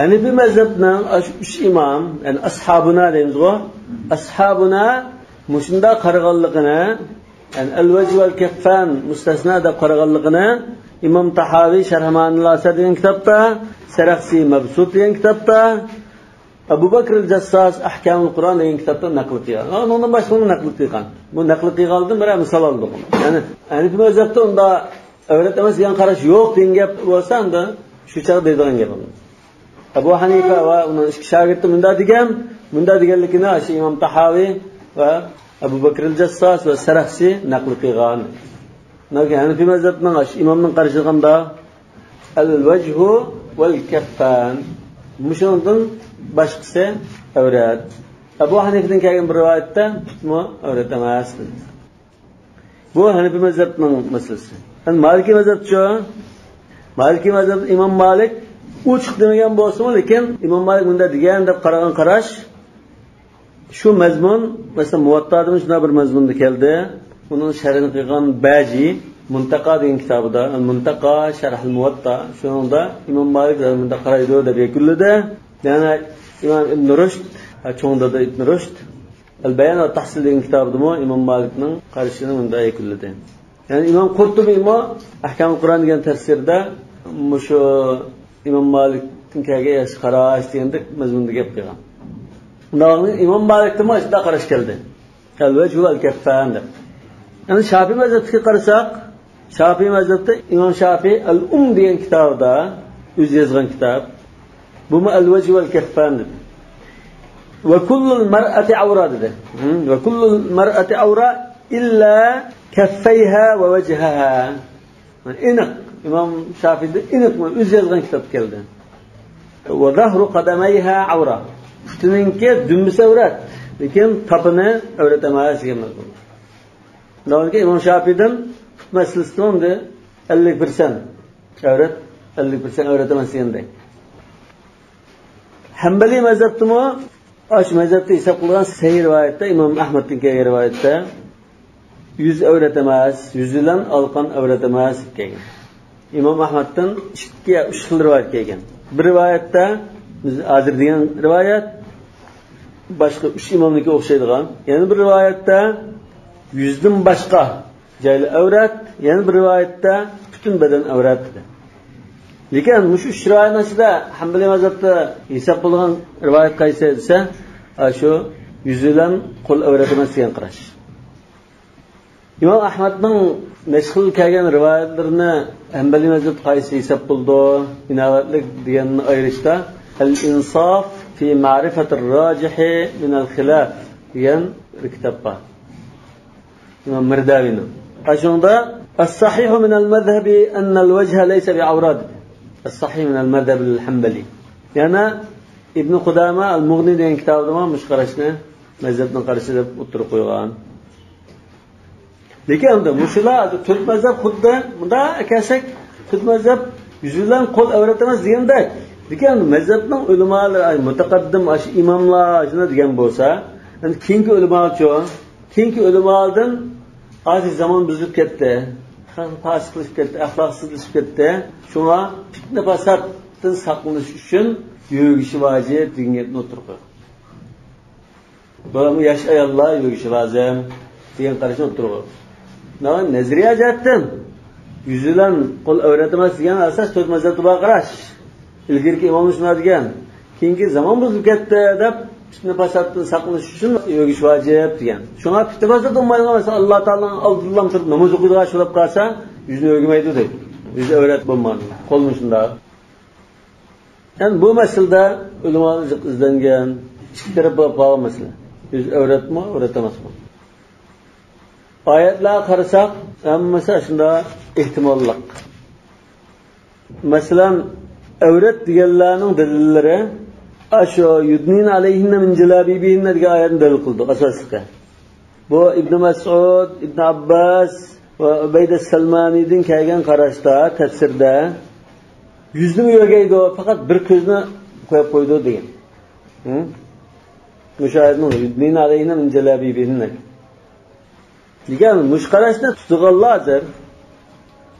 ھەنىفىي مەزھەپنىڭ ئاشۇ ئۈچ ئىمام، يەنى ئەسھابۇنا دەيمىزغۇ، ئەسھابۇنا مۇشۇنداق قارىغانلىقىنى، يەنى ئەل ۋەجھۇ ۋەل كەففەن مۇستەسنا دەپ قارىغانلىقىنى ئىمام تاھاۋى شەرھ مەئانىل ئاسار دېگەن كىتابتا، سەرەخسى مەبسۇت دېگەن كىتابتا، ئەبۇ بەكرىل جەسساس ئەھكامۇل قۇرئان دېگەن كىتابتا نەقىل قىلغان. ئۇنىڭدىن باشقىنى نەقىل قىلغان. بۇ نەقىل قىلغانلىقتىن بىرەر مىسال ئالدۇق. يەنى ھەنىفىي مەزھەپتە ئۇنداق ئەۋرەت ئەمەس دېگەن قاراش يوق دېگەن گەپ بولسا، ئەمدى شۇ چاغ دەيدىغان گەپ. ئەبۇ ھەنىفە ۋە ئۇنىڭ ئىككى شاگىرتى مۇنداق دېگەن، مۇنداق دېگەنلىكىنى شۇ ئىمام تاھاۋى ۋە ئەبۇ بەكرىل جەسساس ۋە سەرەخسى نەقىل قىلغان. لېكىن ھەنىفىي مەزھەپنىڭ شۇ ئىمامنىڭ قارىشىغا ئەل ۋەجھۇ ۋەل كەففەن. مۇشۇنىڭدىن باشقىسى ئەۋرەت. ئەبۇ ھەنىفىدىن كەلگەن بىر رىۋايەتتە پۇتمۇ ئەۋرەت ئەمەس. بۇ ھەنىفىي مەزھەپنىڭ مەسىلىسى. ئەمدى مالىكىي مەزھەپچۇ؟ مالىكىي مەزھەپ ئىمام مالىك ئوچۇق دېمىگەن بولسىمۇ، لېكىن ئىمام مالىك مۇنداق دېگەن دەپ قارىغان قاراش، شۇ مەزمۇن، مەسىلەن، مۇۋەتتادىمۇ شۇنداق بىر مەزمۇندا كەلدى. ئۇنىڭ شەرھىنى قىلغان بەجى مۇنتەقا دېگەن كىتابىدا، مۇنتەقا شەرھىل مۇۋەتتا، شۇنىڭدا ئىمام مالىك مۇنداق قارايدۇ دەپ يەكۈنلىدى. يەنى ئىمام ئىبن رۇشد، چوڭ دادا ئىبن رۇشد، ئەل بايان ۋە تەھسىل دېگەن كىتابىدىمۇ ئىمام مالىكنىڭ قارىشىنى مۇنداق يەكۈنلىدى. يەنى ئىمام قۇرتۇبىمۇ ئەھكامۇل قۇرئان دېگەن تەپسىرىدە مۇشۇ ئىمام مالىكتىن كەلگەن ياخشى قاراش دېگەندەك مەزمۇندا گەپ قىلغان. ئۇنداق ئىمام مالىكتىنمۇ ئاشۇنداق قاراش كەلدى. ئەل ۋەجھۇ ۋەل كەففەن دەپ. يەنى شافىي مەزھەپكە قارىساق، شافىي مەزھەپتە ئىمام شافىي ئەل ئۇم دېگەن كىتابىدا، ئۆزى يازغان كىتاب، بۇمۇ ئەل ۋەجھۇ ۋەل كەففەن دېدى. ۋە كۇللۇل مەرئەتى ئەۋرا دېدى. ھە، ۋە كۇللۇل مەرئەتى ئەۋرا ئىللا كەففەيھا ۋە ۋەجھەھا. ئېنىق، ئىمام شافىيدا ئېنىق، ئۆزى يازغان كىتاب كەلدى. ۋە زەھرۇ قەدەمەيھا ئەۋرا. پۇتىنىڭكى دۈمبىسى ئەۋرەت، لېكىن تاپىنى ئەۋرەت ئەمەس دېگەن مەزمۇن. دەۋالكى ئىمام شافىيدىن پۇت مەسىلىسىدە ئەمدى ئەللىك پىرسەنت ئەۋرەت، ئەللىك پىرسەنت ئەۋرەت ئەمەس دېگەندەك. ھەنبەلىي مەزھەپتىمۇ، ئاشۇ مەزھەپتە ھېساب قىلغان سەھىھ رىۋايەتتە، ئىمام ئەھمەدتىن كەلگەن رىۋايەتتە، يۈز ئەۋرەت ئەمەس، يۈز بىلەن ئالىقان ئەۋرەت ئەمەس دەپ كەلگەن. ئىمام ئەھمەدتىن ئىككى، ئۈچ خىل رىۋايەت كەلگەن. بىر رىۋايەتتە، بىز ھازىر دېگەن رىۋايەت، باشقا ئۈچ ئىمامنىڭكىگە ئوخشايدىغان. يەنە بىر رىۋايەتتە، يۈزدىن باشقا جايلار ئەۋرەت، يەنە بىر رىۋايەتتە پۈتۈن بەدەن ئەۋرەت دېدى. لېكىن مۇشۇ ئۈچ رىۋايەتنىڭ ئىچىدە ھەنبەلىي مەزھەپتە ھېساب قىلغان رىۋايەت قايسى دېسە، ئاشۇ يۈز بىلەن قول ئەۋرەت ئەمەس دېگەن قاراش. ئىمام ئەھمەدنىڭ نەچچە خىل كەلگەن رىۋايەتلىرىنى ھەنبەلىي مەزھەپتە قايسى ھېساب بولىدۇ، ئىناۋەتلىك دېگەننى ئايرىشتا، ئەل ئىنساف فى مەرىفەتىر راجىھى مىنەل خىلاف دېگەن بىر كىتاب بار. ئىمام مىرداۋىنىڭ. ئاشۇنىڭدا، «ئەس-سەھىھۇ مىنەل مەزھەبى ئەننەل ۋەجھە لەيسە بىئەۋرا» دېدى. «ئەس-سەھىھ مىنەل مەزھەبىل ھەنبەلى». يەنە ئىبن قۇدامە ئەل-مۇغنى دېگەن كىتابىدىمۇ مۇشۇ قاراشنى مەزھەپنىڭ قارىشى دەپ ئوتتۇرىغا قويغان. لېكىن ئەمدى مۇشۇلار تۆت مەزھەپ خۇددى مۇنداق كەلسەك، تۆت مەزھەپ يۈز بىلەن قول ئەۋرەت ئەمەس دېگەندەك. لېكىن ئەمدى مەزھەپنىڭ ئۆلىمالىرى، ئاي، مۇتەقەددىم، ئاشۇ ئىماملار شۇنداق دېگەن بولسا، ئەمدى كېيىنكى ئۆلىمالارچۇ؟ كېيىنكى ئۆلىمالىرىدىن ھازىر زامان بۇزۇلۇپ كەتتى. خەلق پاسىقلىشىپ كەتتى، ئەخلاقسىزلىشىپ كەتتى. شۇڭا پىتنە پاساتتىن ساقلىنىش ئۈچۈن يۆگىشى ۋاجىپ دېگەن گەپنى ئوتتۇرىغا قويغان. بۇلارمۇ ياش ئاياللار يۆگىشى لازىم دېگەن قاراشنى ئوتتۇرىغا قويغان. نەزەرىيە جەھەتتىن يۈز بىلەن قول ئەۋرەت ئەمەس دېگەن ئاساس تۆت مەزھەپتە بار قاراش. ئىلگىرىكى ئىماملار شۇنداق دېگەن. كېيىنكى زامان بۇزۇلۇپ كەتتى دەپ، پىتنە پاساتتىن ساقلىنىش ئۈچۈن يۆگىش ۋاجىپ دېگەن. شۇڭا پىتنە پاسات بولمايدىغان، مەسىلەن، ئاللا تائالانىڭ ئالدىدىلا تۇرۇپ ناماز ئوقۇيدىغان شۇ بولۇپ قالسا، يۈزنى ئۆگىمەيدۇ دەيدۇ. يۈزى ئەۋرەت بولمىغان. قولمۇ شۇنداق. يەنى بۇ مەسىلىدە ئۆلىمالار جىق ئىزدەنگەن، ئىككى تەرەپ بولۇپ قالغان مەسىلە. يۈز ئەۋرەتمۇ، ئەۋرەت ئەمەسمۇ؟ ئايەتلەرگە قارىساق، ھەممىسى شۇنداق ئېھتىماللىق. مەسىلەن، ئەۋرەت دېگەنلەرنىڭ دەلىللىرى ئاشۇ يۇدنىنە ئەلەيھىننە مىن جەلابىبىھىننە دېگەن ئايەتنى دەلىل قىلدۇق ئاساسلىقى. بۇ ئىبن مەسئۇد، ئىبن ئابباس ۋە ئۇبەيدە سەلمانىدىن كەلگەن قاراشتا تەپسىردە يۈزنىمۇ يۆگەيدۇ، پەقەت بىر كۆزنى قويۇپ قويىدۇ دېگەن. ھە؟ مۇشۇ ئايەتنىڭ يۇدنىنە ئەلەيھىننە مىن جەلابىبىھىننە. لېكىن مۇشۇ قاراشنى تۇتىدىغانلار ھازىر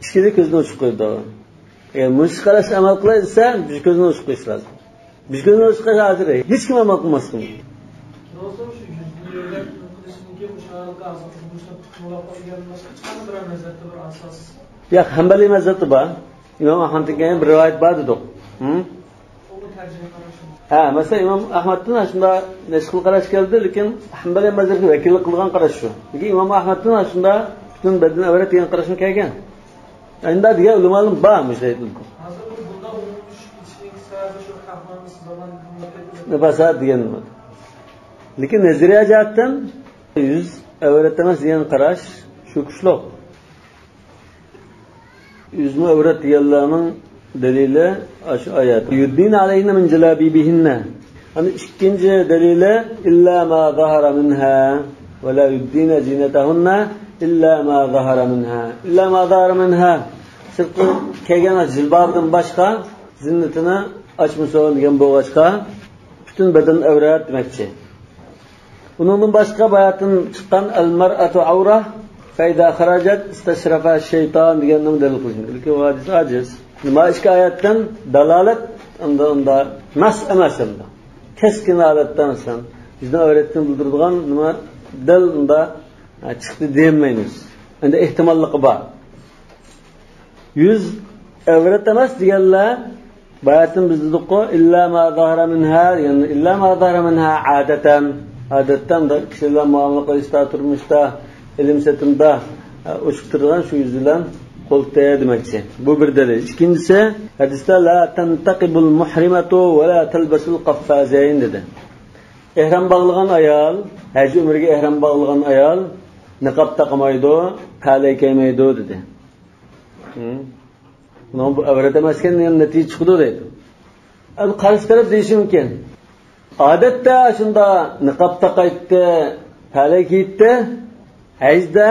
ئىككىلا كۆزنى ئوچۇق قويىدۇ. ئەگەر مۇشۇ قاراشقا ئەمەل قىلاي دېسە، بىر كۆزنى ئوچۇق قويۇش لازىم. بىر كۆزنى ئوچۇق قويۇش ھازىر ھېچكىم ئەمەل قىلماسمۇ. دوستۇم، شۇ يۈزنى يۆگەپ قىلىشتىن كېيىن مۇشۇ ھالقا ئازلىق مۇشۇ تۇتۇۋالاپ قويغاندىن باشقا ھېچقانداق بىر مەزھەبتە بىر ئاساس. ياق، ھەمبەلىي مەزھەبتە بار. ئىمام ئەھمەدتىن كېيىن بىر رىۋايەت بار دېدۇق. ھە؟ ئۇمۇ تەرجىمە قاراشمۇ؟ ھە، مەسىلەن، ئىمام ئەھمەدتىن شۇنداق نەسخىل قاراش كەلدى، لېكىن ھەمبەلىي مەزھەپكە ۋەكىللىك قىلغان قاراش شۇ. لېكىن ئىمام ئەھمەدتىن شۇنداق پۈتۈن بەدەن ئەۋرەت دېگەن قاراشمۇ كەلگەن. ئەندى دېگەن ئۆلىمالىرىمۇ بار مۇشۇ دەيدۇ. ھازىر بۇ بۇنداق ئومۇملىشىپ كېتىشىنىڭ سەۋەبى شۇ ئەھۋالىمىز زامان نىپاسات دېگەن. لېكىن نەزەرىيە جەھەتتىن يۈز ئەۋرەت ئەمەس دېگەن قاراش شۇ كۈچلۈك. يۈزمۇ ئەۋرەت دېگەنلەرنىڭ دەلىلى ئاشۇ ئايەت. يۇدنىنە ئەلەيھىننە مىن جەلابىبىھىننە. ئەنە ئىككىنچى دەلىلى ئىللا ما زاھارە مىنھا ۋە لا يۇبدىنە زىنەتەھۇننە ئىللا ما زاھارە مىنھا. ئىللا ما زاھارە مىنھا. سىرتقا كىيگەن جىلبابىدىن باشقا زىننىتىنى ئاچمىسۇن دېگەن بولغاچقا، پۈتۈن بەدەن ئەۋرەت دېمەكچى. ئۇنىڭدىن باشقا باياتىن چىققان ئەل مەرئەتۇ ئەۋرە فەئىزا خەرەجەت ئىستەشرەفە شەيتان دېگەننىڭ دەلىل قىلىشى. لېكىن بۇ ھەدىس ئاجىز. نېمە ئىككى ئايەتتىن دالالەت، ئەمدى ئۇندا نەس ئەمەس ئەمدى. كەسكىن ھالەتتە مەسىلەن، يۈزنى ئەۋرەتتىن بىلدۈرىدىغان نېمە دەل ئۇندا، ھە، چىقتى دېيەلمەيمىز. ئەمدى ئېھتىماللىقى بار. يۈز ئەۋرەت ئەمەس دېگەنلەر باياتىن بىز دېدۇققۇ، ئىللا ما زاھارە مىنھا، يەنى ئىللا ما زاھارە مىنھا ئادەتەن. ئادەتتە مۇنداق كىشىلەر مۇئامىلە قىلىشتا، تۇرمۇشتا، ئېلىم سېتىمدا، ئە، ئوچۇق تۇرىدىغان شۇ يۈز بىلەن قولتۇق دېمەكچى. بۇ بىر دەلىل. ئىككىنچىسى، ھەدىستە لا تەنتەقىبۇل مۇھرىمەتۇ ۋە لا تەلبەسۇل قەففازەين دېدى. ئېھرام باغلىغان ئايال، ھەج ئۆمرىگە ئېھرام باغلىغان ئايال نىقاب تاقىمايدۇ، پەلەي كىيمەيدۇ دېدى. ھە؟ بۇنىڭ بۇ ئەۋرەت ئەمەسكەن دېگەن نەتىجە چىقىدۇ دەيدۇ. ئەمدى قارشى تەرەپ دېيىشى مۇمكىن. ئادەتتە شۇنداق نىقاب تاقايتتى، پەلەي كىيەتتى. ھەجدە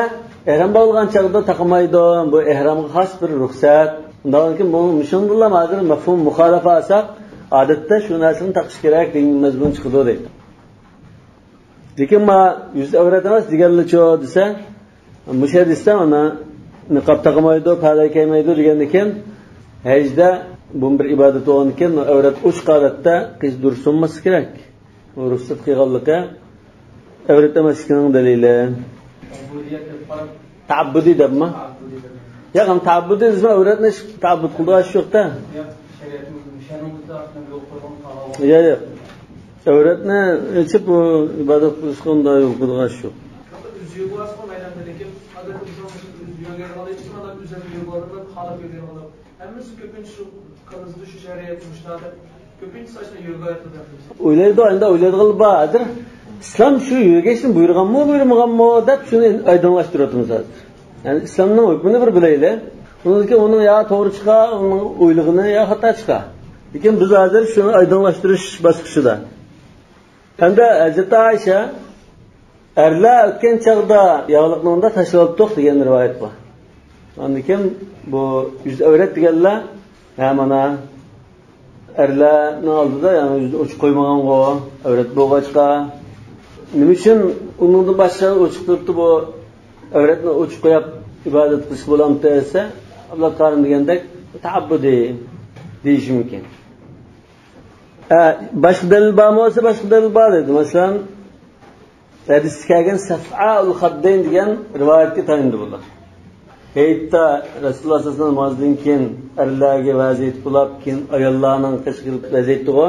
ئېھرام باغلىغان چاغدا تاقىمايدۇ. بۇ ئېھرامغا خاس بىر رۇخسەت. ئۇنداقتىن كېيىن بۇ مۇشۇندىنلا ھازىر مەفھۇم مۇخالىپە ئالساق، ئادەتتە شۇ نەرسىنى تاقىش كېرەك دېگەن مەزمۇن چىقىدۇ دەيدۇ. لېكىن ما يۈز ئەۋرەت ئەمەس دېگەنلىچۇ دېسە، مۇشۇ ھەدىستە مانا نىقاب تاقىمايدۇ، پەلەي كىيمەيدۇ دېگەندىكىن، ھەجدە بۇ بىر ئىبادەت بولغاندىكىن، ئەۋرەت ئوچۇق ھالەتتە قىز دۇرۇس بولماسلىقى كېرەك. رۇخسەت قىلغانلىقى ئەۋرەت ئەمەسلىكىنىڭ دەلىلى. تەئەببۇدىي دەپمۇ؟ ياق، ئەمما تەئەببۇدىي دېسە ئەۋرەتنى ئېچىپ تەئەببۇد قىلىدىغان ئىش يوق-دە. ياق، شەرىئەتنىڭ شەرتىنىڭ يول قويغان قانۇنى. ياق، ياق. ئەۋرەتنى ئېچىپ ئۇ ئىبادەت قىلىشقا ئۇنداق يول قويىدىغان ئىش يوق. ئۆزى يول بارسىمۇ مەيداندا، لېكىن ئادەتتە بىزنىڭ ئۆزى يول بەرگەن ئادەم، ھەممىسى كۆپىنچە شۇ قىلىدۇ، شۇ شەرىئەتنى مۇشۇنداق دەپ. كۆپىنچىسى ئاشۇنداق يۆگەيدۇ دەپ. ئويلايدۇ، ئەمدى ئويلايدىغانلار بار. ھازىر ئىسلام شۇ يۆگەشنى بۇيرۇغانمۇ، بۇيرۇمىغانمۇ دەپ شۇنى ئايدىڭلاشتۇرۇۋاتىمىز ھازىر. يەنى ئىسلامنىڭ ھۆكمىنى بىر بىلەيلى. ئۇنىڭدىن كېيىن ئۇنىڭ يا توغرا چىقار، ئۇنىڭ ئويلىغىنى يا خاتا چىقار. لېكىن بىز ھازىر شۇنى ئايدىڭلاشتۇرۇش باسقۇچىدا. ھەمدە ھەزرىتى ئائىشە ئەرلەر ئۆتكەن چاغدا ياغلىقنى ئۇنداق تاشلاۋاپتۇق دېگەن رىۋايەت بار. ئاندىن كېيىن بۇ يۈز ئەۋرەت دېگەنلەر، ھە، مانا، ئەرلەرنىڭ ئالدىدا، يەنى يۈزىنى ئوچۇق قويمىغانغۇ، ئەۋرەت بولغاچقا. نېمە ئۈچۈن ئۇنىڭدىن باشقا ئوچۇق تۇرۇپتۇ، بۇ ئەۋرەتنى ئوچۇق قويۇپ ئىبادەت قىلىشقا بولامتى دېسە، ئابلات قارىم دېگەندەك، تەئەببۇدىي دېيىشى مۇمكىن. ئە، باشقا دەلىل بارمۇ دېسە، باشقا دەلىل بار دەيدۇ. مەسىلەن، ھەدىستە كەلگەن سەفئاءۇل خەددەين دېگەن رىۋايەتكە تايىنىدۇ بۇلار. ھېيتتا رەسۇلۇللاھ سەللەللاھۇ ئەلەيھى ۋەسەللەم نامازدىن كېيىن ئەرلەرگە ۋەز ئېيتىپ بولاپ، كېيىن ئاياللارنىڭ قېشىغا كېلىپ ۋەز ئېيتتىغۇ.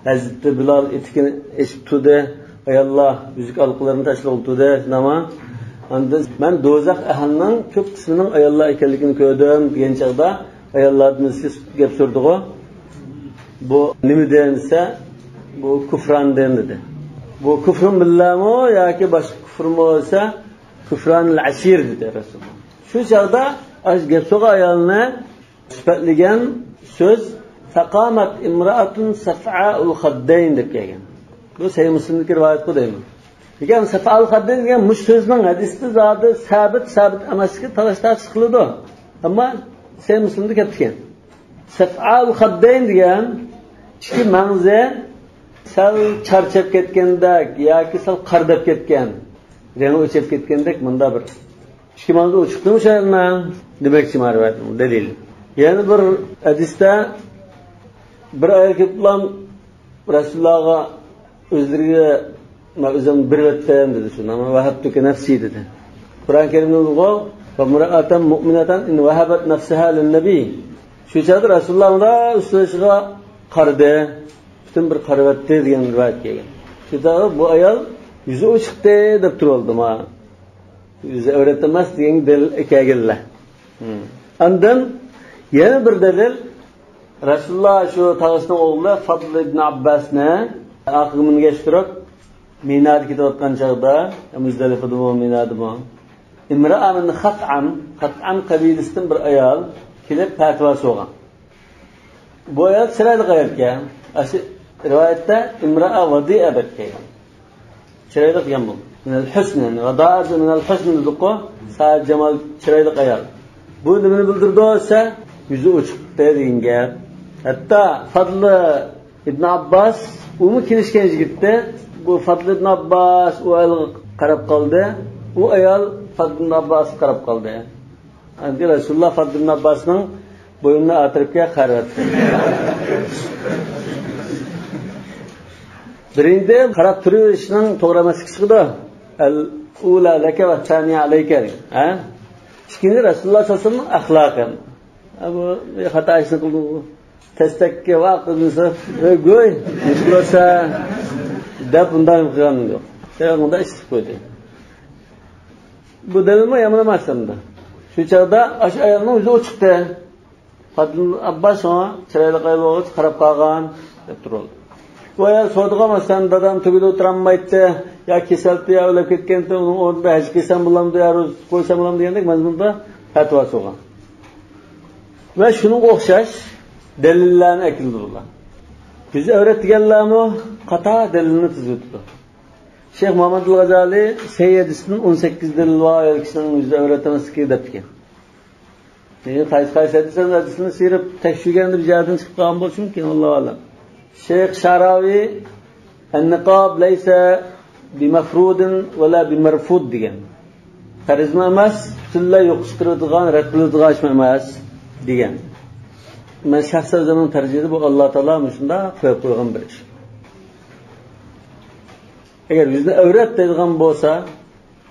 ھەزرىتى بىلال ئېتىكىنى ئېچىپ تۇردى. ئاياللار يۈزۈك ھالقىلىرىنى تاشلىغىلى تۇردى، شۇنداقمۇ؟ ئاندىن مەن دوزاخ ئەھلىنىڭ كۆپ قىسمىنىڭ ئاياللار ئىكەنلىكىنى كۆردۈم دېگەن چاغدا، ئاياللاردىن بىرسى گەپ سورىدىغۇ. بۇ نېمىدىن دېسە، بۇ كۇفراندىن دېدى. بۇ كۇفرۇن بىللەمۇ ياكى باشقا كۇفرمۇ دېسە، كۇفرانىل ئەشىر دېدى رەسۇلۇللاھ. شۇ چاغدا ئاشۇ گەپ سورىغان ئايالنى سۈپەتلىگەن سۆز فقامت امرأة صفعاء الخدين دەپ كەلگەن. بۇ سەھىھ مۇسلىمدىكى رىۋايەت بۇ دەيمەن. لېكىن سەفئال خەددەين دېگەن مۇشۇ سۆزنىڭ ھەدىستە زادى سابىت، سابىت ئەمەسلىكى تالاش تارتىش قىلىدۇ. ئەمما سەھىھ مۇسلىمدا كەپتىكەن. سەفئال خەددەين دېگەن ئىككى مەڭزى سەل چارچاپ كەتكەندەك ياكى سەل قارىداپ كەتكەن، رەڭگى ئۆچۈپ كەتكەندەك مۇندا بىر ئىككى مەڭزى ئوچۇقتىمۇ شۇ يەرنىڭ دېمەكچىمەن رىۋايەتنىڭ دەلىلى. يەنە بىر ھەدىستە بىر ئايال كېلىپلا رەسۇلۇللاغا ئۆزلىرىگە، مەن ئۆزۈمنى بېرىۋەتتىم دېدى، شۇنداقمۇ؟ ۋەھەبتۇكە نەفسى دېدى. قۇرئان كەرىمدە بولغۇ، ۋەمرەئەتەن مۇئمىنەتەن ئىن ۋەھەبەت نەفسەھا لىننەبىي. شۇ چاغدا رەسۇلۇللا ئۇندا ئۈستىگە قارىدى، پۈتۈن بىر قارىۋەتتى دېگەن رىۋايەت كەلگەن. شۇ چاغدا بۇ ئايال يۈزى ئوچۇقتى دەپ تۇرۇۋالدى ما. يۈزى ئەۋرەت ئەمەس دېگەنگە دەلىل ئەكەلگەنلەر. ئاندىن يەنە بىر دەلىل، رەسۇلۇللا شۇ تاغىسىنىڭ ئوغلى فادل ئىبن ئابباسنى ئارقىغا مىنگەشتۈرۈپ، مىنادا كېتىۋاتقان چاغدا، مۇزدەلىفىدىمۇ، مىنادىمۇ، ئىمرائە مىن خەتئەم، خەتئەم قەبىلىسىدىن بىر ئايال كېلىپ پەتىۋا سورىغان. بۇ ئايال چىرايلىق ئايالكەن. ئاشۇ رىۋايەتتە ئىمرائە ۋەدىئە دەپ كەلگەن. چىرايلىق دېگەن بۇ. مىنەل ھۇسن، يەنى ۋەدائەتۇ مىنەل ھۇسن دېدۇققۇ. سائەت جامال، چىرايلىق ئايال. بۇ نېمىنى بىلدۈرىدۇ دېسە، يۈزى ئوچۇقتى دېگەن گەپ. ھەتتا فادلى ئىبن ئابباس، ئۇمۇ كېلىشكەن يىگىتتى. بۇ فادلى ئىبن ئابباس ئۇ ئايالغا قاراپ قالدى. ئۇ ئايال فادلى ئىبن ئابباسقا قاراپ قالدى. ئاندىن رەسۇلۇللا فادلى ئىبن ئابباسنىڭ بوينىنى ئاغرىتىپ كەپ قارىۋەتتى. بىرىنچى، قاراپ تۇرۇۋېرىشنىڭ توغرا ئەمەسلىكى چىقىدۇ. ئەل ئۇلا لەكە ۋە سانىيە ئەلەيكە دېگەن. ھە؟ ئىككىنچى، رەسۇلۇللا سەللەللاھۇ ئەلەيھى ۋەسەللەمنىڭ ئەخلاقى. ھە، بۇ خاتا ئىشنى قىلدىڭ. تەستەككە ۋاق دېسە، ئۆي گۆي، يىقىلسا دەپ ئۇنداق قىلغان يوق. شۇنداق ئىش قىلىپ قويدى. بۇ دەلىلمۇ يامان ئەمەس ئەمدى. شۇ چاغدا ئاشۇ ئايالنىڭ يۈزى ئوچۇقتى. فادىل ئابباس شۇڭا چىرايلىق ئايال بولغاچ قاراپ قالغان دەپ تۇرۇۋالدى. بۇ ئايال سورىدىغان، مەسىلەن، دادام تۆگىدە ئولتۇرالمايتتى، يا كېسەلتى، يا ئۆلۈپ كەتكەنتى، ئۇنىڭ ئورنىدا ھەج قىلسام بولامدۇ، يا روزا تۇتۇپ قويسام بولامدۇ دېگەندەك مەزمۇندا پەتىۋا سورىغان. ۋە شۇنىڭغا ئوخشاش دەلىللەرنى ئەكېلىدۇ بۇلار. يۈز ئەۋرەت دېگەنلەرمۇ قاتار دەلىلنى تىزىۋېتىدۇ. شەيخ مۇھەممەد ئەل غازالى سەھىھ ھەدىستىن ئون سەككىز دەلىل بار ئايال كىشىنىڭ يۈزى ئەۋرەت ئەمەسلىكى دەپتىكەن. يەنى قايسى، قايسى ھەدىسلەرنى، ھەدىسلەرنى سىيرىپ تەكشۈرگەندە بىر جايدىن چىقىپ قالغان بولۇشى مۇمكىن، ئاللاھۇ ئەلەم. شەيخ شارەۋى، النقاب ليس بمفروض ولا بمرفوض دېگەن. پەرزمۇ ئەمەس، پۈتۈنلەي يوققا چىقىرىدىغان، رەت قىلىدىغان ئىشمۇ ئەمەس دېگەن. مەن شەخسەن ئۆزۈمنىڭ تەرجىھىدە بۇ ئاللا تائالا مۇشۇنداق قويۇپ قويغان بىر ئىش. ئەگەر يۈزنى ئەۋرەت دەيدىغان بولسا،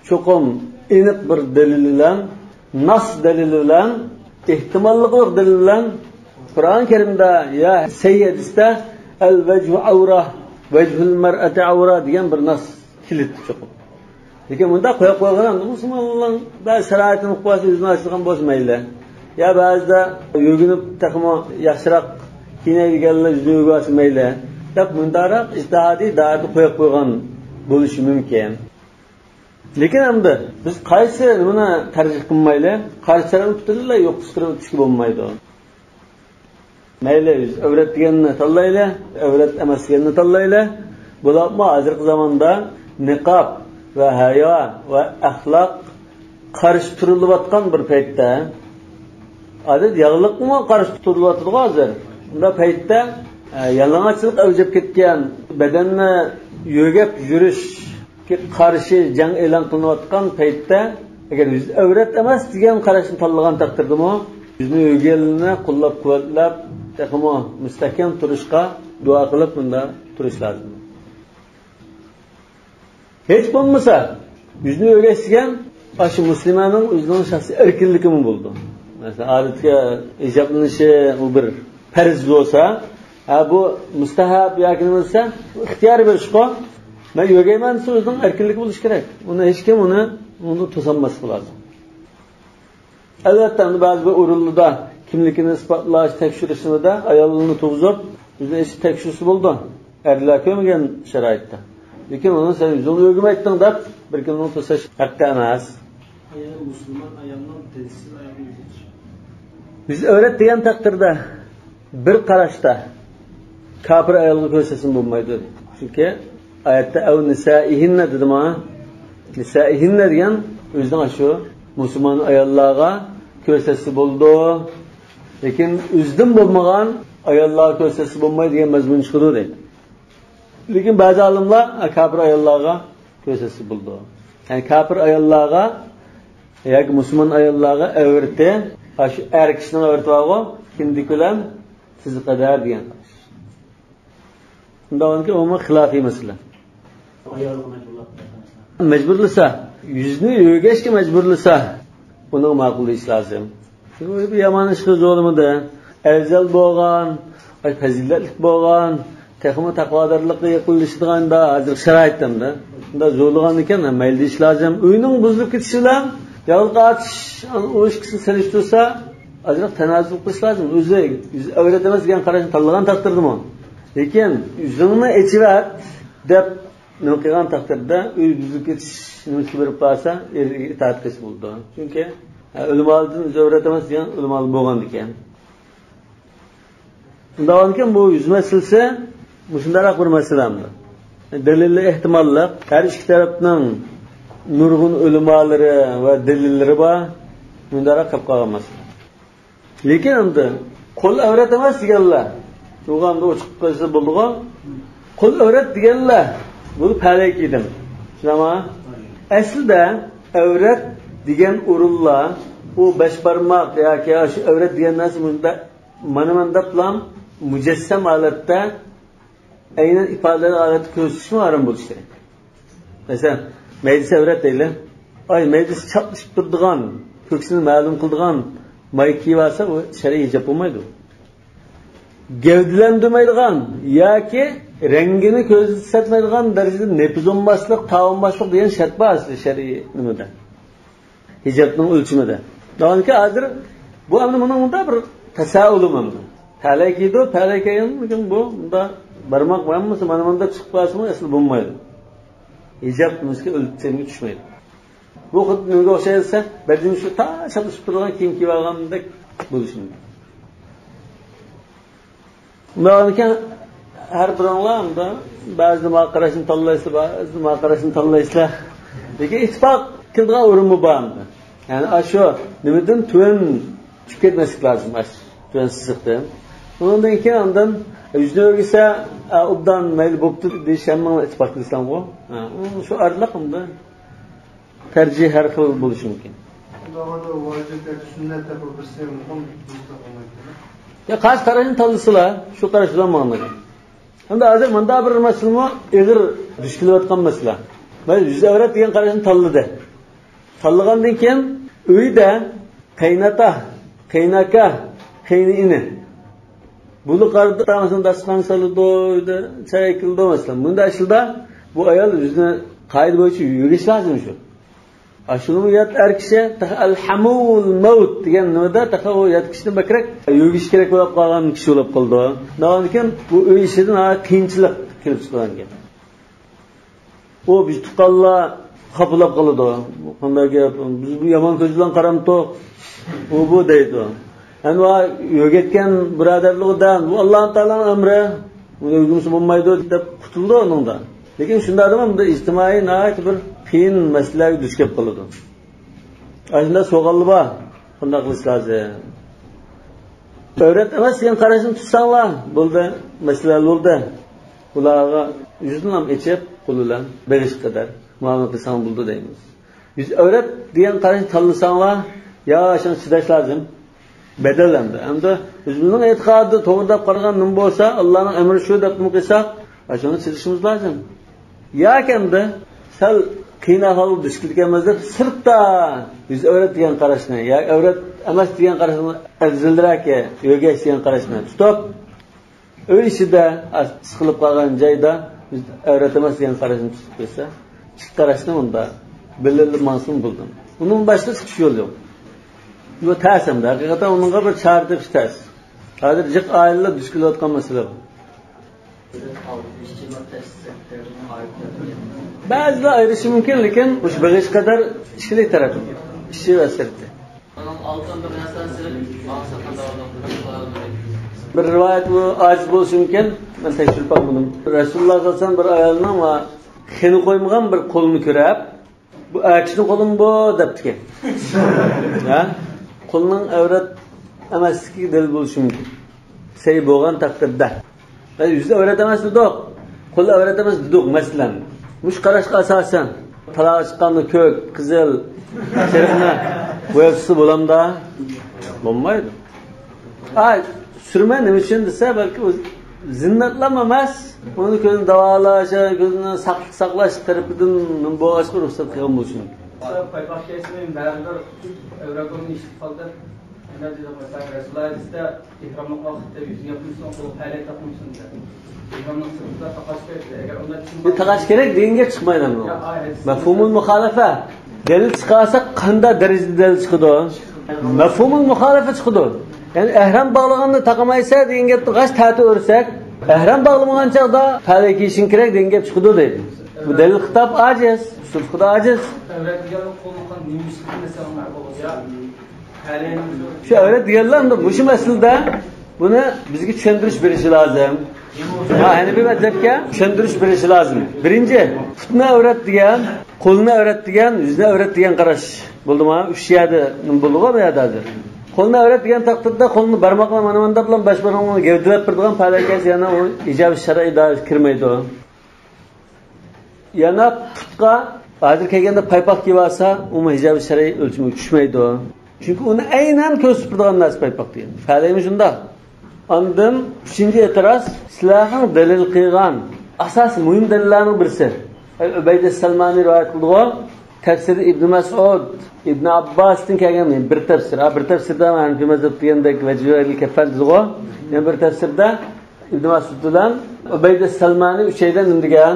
چوقۇم ئېنىق بىر دەلىل بىلەن، ناس دەلىل بىلەن، ئېھتىماللىقى يوق دەلىل بىلەن، قۇرئان كەرىمدە يا سەھىھ ھەدىستە، الوجه عورة، وجه المرأة عورة دېگەن بىر ناس كېلىدۇ چوقۇم. لېكىن مۇنداق قويۇپ قويغان، مۇسۇلمانلارنىڭ بەزى شارائىتىنى ئۇقۇپ قالسا، ئۆزىنى ئاچىدىغان بولسا مەيلى. يا بەزىدە يۆگىنىپ تېخىمۇ ياخشىراق كىيىنەي دېگەنلەر يۈزىنى يۆگۈۋالسا مەيلى دەپ، مۇنداقراق ئىجتىھادىي دائىرىدە قويۇپ قويغان بولۇشى مۇمكىن. لېكىن ئەمدى بىز قايسى نېمىنى تەرجىھ قىلمايلى؟ قارشى تەرەپنى پۈتۈنلەي يوققا چىقىرىۋېتىشكە بولمايدۇ. مەيلى، بىز ئەۋرەت دېگەننى تاللايلى، ئەۋرەت ئەمەس دېگەننى تاللايلى. بولۇپمۇ ھازىرقى زاماندا نىقاب ۋە ھايا ۋە ئەخلاق قارشى تۇرۇلۇۋاتقان بىر پەيتتە، ئادەتتە ياغلىققىمۇ قارشى تۇرۇلۇۋاتىدىغۇ ھازىر. بۇنداق پەيتتە، ئە، يالىڭاچلىق ئەۋج ئېلىپ كەتكەن، بەدەننى يۆگەپ يۈرۈشكە قارشى جەڭ ئېلان قىلىنىۋاتقان پەيتتە، ئەگەر يۈز ئەۋرەت ئەمەس دېگەن قاراشنى تاللىغان تەقدىردىمۇ، يۈزنى يۆگىگەنلىرىنى قوللاپ-قۇۋۋەتلەپ، تېخىمۇ مۇستەھكەم تۇرۇشقا دۇئا قىلىپ، مۇنداق تۇرۇش لازىم. ھېچ بولمىسا، يۈزنى يۆگەش دېگەن ئاشۇ مۇسلىمانىڭ ئۆزىنىڭ شەخسىي ئەركىنلىكىمۇ بولىدۇ. مەسىلەن، ئادەتتىكى ھىجابلىنىشى ئۇ بىر پەرز بولسا، ھە، بۇ مۇستەھەب ياكى نېمە دېسە، ئىختىيارىي بىر ئىشقۇ. مەن يۆگەيمەن دېسە، ئۆزىنىڭ ئەركىنلىكى بولۇشى كېرەك. ئۇنى ھېچكىم ئۇنى، ئۇنى توسالماسلىقى لازىم. ئەلۋەتتە، ئەمدى بەزى بىر ئورۇنلىرىدا كىملىكىنى ئىسپاتلاش، تەكشۈرۈشلىرىدە ئاياللىرىنى تۇرغۇزۇپ، ئۆزىنى ئېچىپ تەكشۈرسە بولىدۇ. ئەرلەر كۆرمىگەن شارائىتتا. لېكىن ئۇنى سەن يۈزۈڭنى ئۆگىمەيتتىڭ دەپ، بىر كىمنىڭ توساش ھەققى ئەمەس. ئايال، مۇسۇلمان ئايالنىڭ دەلىلسىز ئايالنى يۈزى ئەۋرەت دېگەن تەقدىردە، بىر قاراشتا كاپىر ئايالغا كۆرسەتسىمۇ بولمايدۇ. چۈنكى ئايەتتە «ئەۋ نىسائىھىننە» دېدىما؟ نىسائىھىننە دېگەن ئۆزىنىڭ شۇ مۇسۇلمان ئاياللارغا كۆرسەتسە بولىدۇ. لېكىن ئۆزىدىن بولمىغان ئاياللارغا كۆرسەتسە بولمايدۇ دېگەن مەزمۇن چىقىدۇ دەيدۇ. لېكىن بەزى ئالىملار، ھە، كاپىر ئاياللارغا كۆرسەتسە بولىدۇ. يەنى كاپىر ئاياللارغا ياكى مۇسۇلمان ئاياللارغا ئەۋرىتى، ھە، شۇ ئەر كىشىنىڭ ئەۋرىتى بارغۇ، كىندىك بىلەن تىزى قەدەر دېگەن. شۇنداق بولغانكى، ئۇمۇ خىلاپىي مەسىلە. ئايالغا مەجبۇرلاپ، مەجبۇرلىسا، يۈزنى يۆگەشكە مەجبۇرلىسا، ئۇنىڭ ماقۇل دېيىش لازىم. چۈنكى بۇ يامان ئىشقا زورلىمىدى. ئەۋزەل بولغان، ئاي، پەزىلەتلىك بولغان، تېخىمۇ تەقۋادارلىققا يېقىنلىشىدىغاندا ھازىر شارائىتتىمدا. شۇنداق زورلىغاندىكىن مەيلى دېيىش لازىم. ئۆينىڭ بۇزۇلۇپ كېتىشى بىلەن يالغۇز قېتىش، ئۇ ئىككىسىنى سېلىشتۇرسا، ئازراق تەنازۇل قىلىش لازىم. ئۆزى يۈز ئەۋرەت ئەمەس دېگەن قاراشنى تاللىغان تەقدىردىمۇ. لېكىن «يۈزۈڭنى ئېچىۋەت» دەپ نېمە قىلغان تەقدىردە ئۆي بۇزۇلۇپ كېتىش نېمىسىگە بېرىپ قالسا، ئېرىگە ئىتائەت قىلسا بولىدۇ. چۈنكى، ھە، ئۆلىمالىدىن ئۆزى ئەۋرەت ئەمەس دېگەن ئۆلىمالى بولغاندىكىن. شۇنداق بولغاندىكىن بۇ يۈز مەسىلىسى مۇشۇنداقراق بىر مەسىلە ئەمدى. دەلىلى ئېھتىماللىق، ھەر ئىككى تەرەپنىڭ نۇرغۇن ئۆلىمالىرى ۋە دەلىللىرى بار، مۇنداقراق قېلىپ قالغان مەسىلە. لېكىن ئەمدى قول ئەۋرەت ئەمەس دېگەنلەر، بۇ ئەمدى ئوچۇق قىلسا بولىدىغۇ. قول ئەۋرەت دېگەنلەر، بۇ پەلەي كىيدىم. شۇنداقمۇ؟ ئەسلىدە ئەۋرەت دېگەن ئورۇنلار، ئۇ بەش بارماق ياكى شۇ ئەۋرەت دېگەن نەرسە مۇنداق مانا مانداقلا مۇجەسسەم ھالەتتە ئەينەن ئىپادىلەر ھالەتتە كۆرسىتىشمۇ ھارام بولۇشى كېرەك. مەسىلەن، مەيدىسى ئەۋرەت دەيلى. ئاي، مەيدىسى چاپلىشىپ تۇرىدىغان، كۆكسىنى مەلۇم قىلىدىغان مايكا كىيىۋالسا، ئۇ شەرئىي ھىجاب بولمايدۇ. گەۋدىلەندۈرمەيدىغان ياكى رەڭگىنى كۆرسەتمەيدىغان دەرىجىدە نېپىز بولماسلىق، تاۋانماسلىق دېگەن شەرت بار ئەسلى شەرئىي نېمىدە. ھىجابنىڭ ئۆلچىمىدە. دەۋالىكى ھازىر بۇ ئەمدى مۇنىڭ مۇنداق بىر تەسەئۇلۇم ئەمدى. پەلەي كىيدۇ، پەلەي كىيگەن، لېكىن بۇ مۇنداق بارماق بارمىسا، مانا مۇنداق چىقىپ قالسىمۇ ئەسلى بولمايدۇ. ھىجاب نېمىسىگە ئۆلچەمگە چۈشمەيدۇ. بۇ خۇددى نېمىگە ئوخشايدۇ دېسە، بەدىنى شۇ تا چاپلىشىپ تۇرىدىغان كىيىم كىيىۋالغاندەك بولۇشى مۇمكىن. ئۇنداقكەن ھەر بىرىڭلار ئەمدى بەزىدە ماڭا قاراشنى تاللايسىلەر، بەزىدە ماڭا قاراشنى تاللايسىلەر. لېكىن ئىتتىپاق كېلىدىغان ئورۇنمۇ بار ئەمدى. يەنى ئاشۇ نېمىدىن تۆۋەن چۈشۈپ كەتمەسلىك لازىم، ئاشۇ تۆۋەن سىزىقتىن. ئۇنىڭدىن كېيىن ئاندىن يۈزنى ئۆرگىسە، ئا، ئوبدان مەيلى بوپتۇ دېيىش ھەممىڭلار ئىتتىپاق قىلىسىلەرغۇ. ھە، شۇ ئارىلىق ئەمدى تەرجىھ ھەر خىل بولۇشى مۇمكىن. ئۇنداق بولغاندا ۋاجىپ ياكى سۈننەت دەپ بىرسى مۇقىم بولسا بولمايدۇ. يا قايسى قاراشنى تاللىسىلا، شۇ قاراش بىلەن ماڭىدۇ. ئەمدى ھازىر مۇنداق بىر مەسىلىمۇ ئېغىر دۇچ كېلىۋاتقان مەسىلە. مەن يۈز ئەۋرەت دېگەن قاراشنى تاللىدى. تاللىغاندىن كېيىن ئۆيدە قېيىنئاتا، قېيىنئاكا، قېيىنئىنى بۇلار قارىدا تامىسىنى داستىخانغا سالىدۇ، ئۆيدە چاي ئەكېلىدۇ مەسىلەن. مۇنداق ئىشلاردا بۇ ئايال ئۆزىنى قائىدە بويىچە يۆگەش لازىم شۇ. ئاشۇنىمۇ يات ئەر كىشى تېخى ئەلھەمۇل مەۋت دېگەن نېمىدە تېخى ئۇ يات كىشىدىن بەكرەك يۆگىشى كېرەك بولۇپ قالغان كىشى بولۇپ قالىدۇ. شۇنداقكەن بۇ ئۆي ئىشىدىن قىيىنچىلىق كېلىپ چىقىدىكەن. ئۇ بىز تۇغقانلار خاپىلاپ قالىدۇ. بۇ قانداق گەپ؟ بىز بۇ يامان كۆز بىلەن قارامتۇق. ئۇ بۇ دەيدۇ. ئەنۋا يۆگەتكەن بۇرادەرلىرىدە بۇ ئاللا تائالانىڭ ئەمرى. بۇنى ئۆگىنىسە بولمايدۇ دەپ قۇتۇلىدۇ ئۇنىڭدا. لېكىن شۇنداق ئادەم ئەمدى ئىجتىمائىي ناھايىتى بىر قىيىن مەسىلىلەرگە دۇچ كېلىپ قالىدۇ. ئاشۇنداق سوئاللار بار. قانداق قىلىش لازىم؟ ئەۋرەت ئەمەس دېگەن قاراشنى تۇتساڭلار بولدى، مەسىلە ھەل بولدى. ئۇلارغا يۈزىنى ھەم ئېچىپ، قول بىلەن بېغىشقا قەدەر مۇئامىلە قىلساڭ بولدى دەيمىز. يۈز ئەۋرەت دېگەن قاراشنى تاللىساڭلار، يا شۇڭا چىداش لازىم. بەدەل ئەمدى. ئەمدى ئۆزىمىزنىڭ ئېتىقادىدا توغرا دەپ قارىغان نېمە بولسا، ئاللانىڭ ئەمرى شۇ دەپ نېمە قىلساق، ئاشۇنى چىدىشىمىز لازىم. ياكى ئەمدى سەل قىيىن ئەھۋالغا دۇچ كېلىدىكەنمىز دەپ سىرتتا يۈز ئەۋرەت دېگەن قاراشنى، يا ئەۋرەت ئەمەس دېگەن قاراشنى، ئەۋزەلرەك يۆگەش دېگەن قاراشنى تۇتۇپ، ئۆي ئىچىدە سىقىلىپ قالغان جايدا بىز ئەۋرەت ئەمەس دېگەن قاراشنى تۇتۇپ قويسا، ئىككى قاراشنى ئۇندا بىللە ماڭسىمۇ بولىدۇ. ئۇنىڭ باشقا چىقىش يولى يوق. بۇ تەس ئەمدى. ھەقىقەتەن ئۇنىڭغا بىر چارە تېپىش تەس. ھازىر جىق ئائىلىلەر دۇچ كېلىۋاتقان مەسىلە بۇ. بەزىلەر ئايرىشى مۇمكىن، لېكىن مۇشۇ بېغىشقا قەدەر ئىشلىك تەرەپ، ئىچى ۋە سىرتى. ئۇنىڭ ئالتۇن بىر نەرسىنى سېلىپ، ماڭا ساتقان دەۋاتىدۇ. بىر رىۋايەت بۇ ئاجىز بولۇشى مۇمكىن. مەن تەكشۈرۈپ باقمىدىم. رەسۇلۇللا سەللەللاھۇ ئەلەيھى ۋەسەللەم بىر ئايالنىڭ خېنە قويمىغان بىر قولىنى كۆرۈپ، بۇ ئەر كىشىنىڭ قولىمۇ بۇ دەپتىكەن. ھە؟ قولنىڭ ئەۋرەت ئەمەسلىكىگە دەلىل بولۇشى مۇمكىن. سەي بولغان تەقدىردە. ۋە يۈز ئەۋرەت ئەمەس دېدۇق. قول ئەۋرەت ئەمەس دېدۇق، مەسىلەن. مۇشۇ قاراشقا ئاساسەن، تالاغا چىققاندا كۆك، قىزىل، سېرىقنى بوياپ سۈرسە بولامدا؟ بولمايدۇ. ئاي، سۈرمە نېمە ئۈچۈن دېسە، بەلكى ئۇ زىننەتلەم ئەمەس، ئۇنى كۆزنى داۋالاش، كۆزنى ساقلىق ساقلاش تەرىپىدىن بولغاچقا رۇخسەت قىلغان بولۇشى مۇمكىن. پايپاق كىيسىمۇ بەزىلەر ئەۋرەت ئورنى ئىشلىتىپ قالدى. ئەمما دېدۇق، مەسىلەن، رەسۇلۇللا ھەدىستە ئېھراملىق ۋاقىتتا يۈزنى ياپمىسۇن، قول پەلەي تاقمىسۇن دېدى. ئېھراملىق سىرتىدا تاقاش كېرەك دېدى. ئەگەر ئۇنداق چۈشەنسە، بۇ تاقاش كېرەك دېگەن گەپ چىقمايدۇ ئەمدى. ياق، ئاي، ھەدىس. مەفھۇمۇل مۇخالىفە. دەلىل چىقارسا قانداق دەرىجىدە دەلىل چىقىدۇ؟ مەفھۇمۇل مۇخالىفە چىقىدۇ. يەنى ئەھرام باغلىغاندا تاقىمايسەن دېگەن گەپتە غاش تەتۈر ئۆرسەك، ئەھرام باغلىمىغان چاغدا پەلەي كىيىشىڭ كېرەك دېگەن گەپ چىقىدۇ دەيدۇ. بۇ دەلىل خىتاب ئاجىز، ئۇسۇل خۇدا ئاجىز. ئەۋرەت دېگەن قولنىڭ نېمە ئىشلىكىنى دېسەڭ مەقۇل بولىدۇ. شۇ ئەۋرەت دېگەنلەر ئەمدى مۇشۇ مەسىلىدە بۇنى بىزگە چۈشەندۈرۈش بېرىشى لازىم. ھا، ھەنىفىي مەزھەپكە چۈشەندۈرۈش بېرىشى لازىم. بىرىنچى، پۇتنى ئەۋرەت دېگەن، قولنى ئەۋرەت دېگەن، يۈزنى ئەۋرەت دېگەن قاراش بولدىمۇ؟ ئۈچ يەردە نېمە بولدىغۇ بۇ يەردە ھازىر. قولنى ئەۋرەت دېگەن تەقدىردە قولنى بارماقلار مانا مۇنداق بىلەن باش بۇرۇنغا گەۋدىلەپ بېرىدىغان پەلەي كىيسە يەنە ئۇ ھىجاب شەرئىي دائىرىگە كىرمەيدۇ. يەنە پۇتقا ھازىر كەلگەندە پايپاق كىيىۋالسا، ئۇمۇ ھىجاب شەرئىي ئۆلچىمىگە چۈشمەيدۇ. چۈنكى ئۇنى ئەينەن كۆرسىتىپ تۇرىدىغان نەرسە پايپاق دېگەن. پەلەيمۇ شۇنداق. ئاندىن ئۈچىنچى ئېتىراز، سىلەرنىڭ دەلىل قىلغان ئاساسىي مۇھىم دەلىللەرنىڭ بىرسى. ئەي، ئۇبەيدە سەلمانى رىۋايەت قىلدىغۇ. تەپسىرى ئىبن مەسئۇد، ئىبن ئابباستىن كەلگەن بىر تەپسىر. ھا، بىر تەپسىردا ھەنىفىي مەزھەپ دېگەندەك ۋەجىۋەيل كەفەن دېدىغۇ. يەنە بىر تەپسىردا ئىبن مەسئۇد بىلەن ئۇبەيدە سەلمانى ئۈچەيلەن نېمە دېگەن؟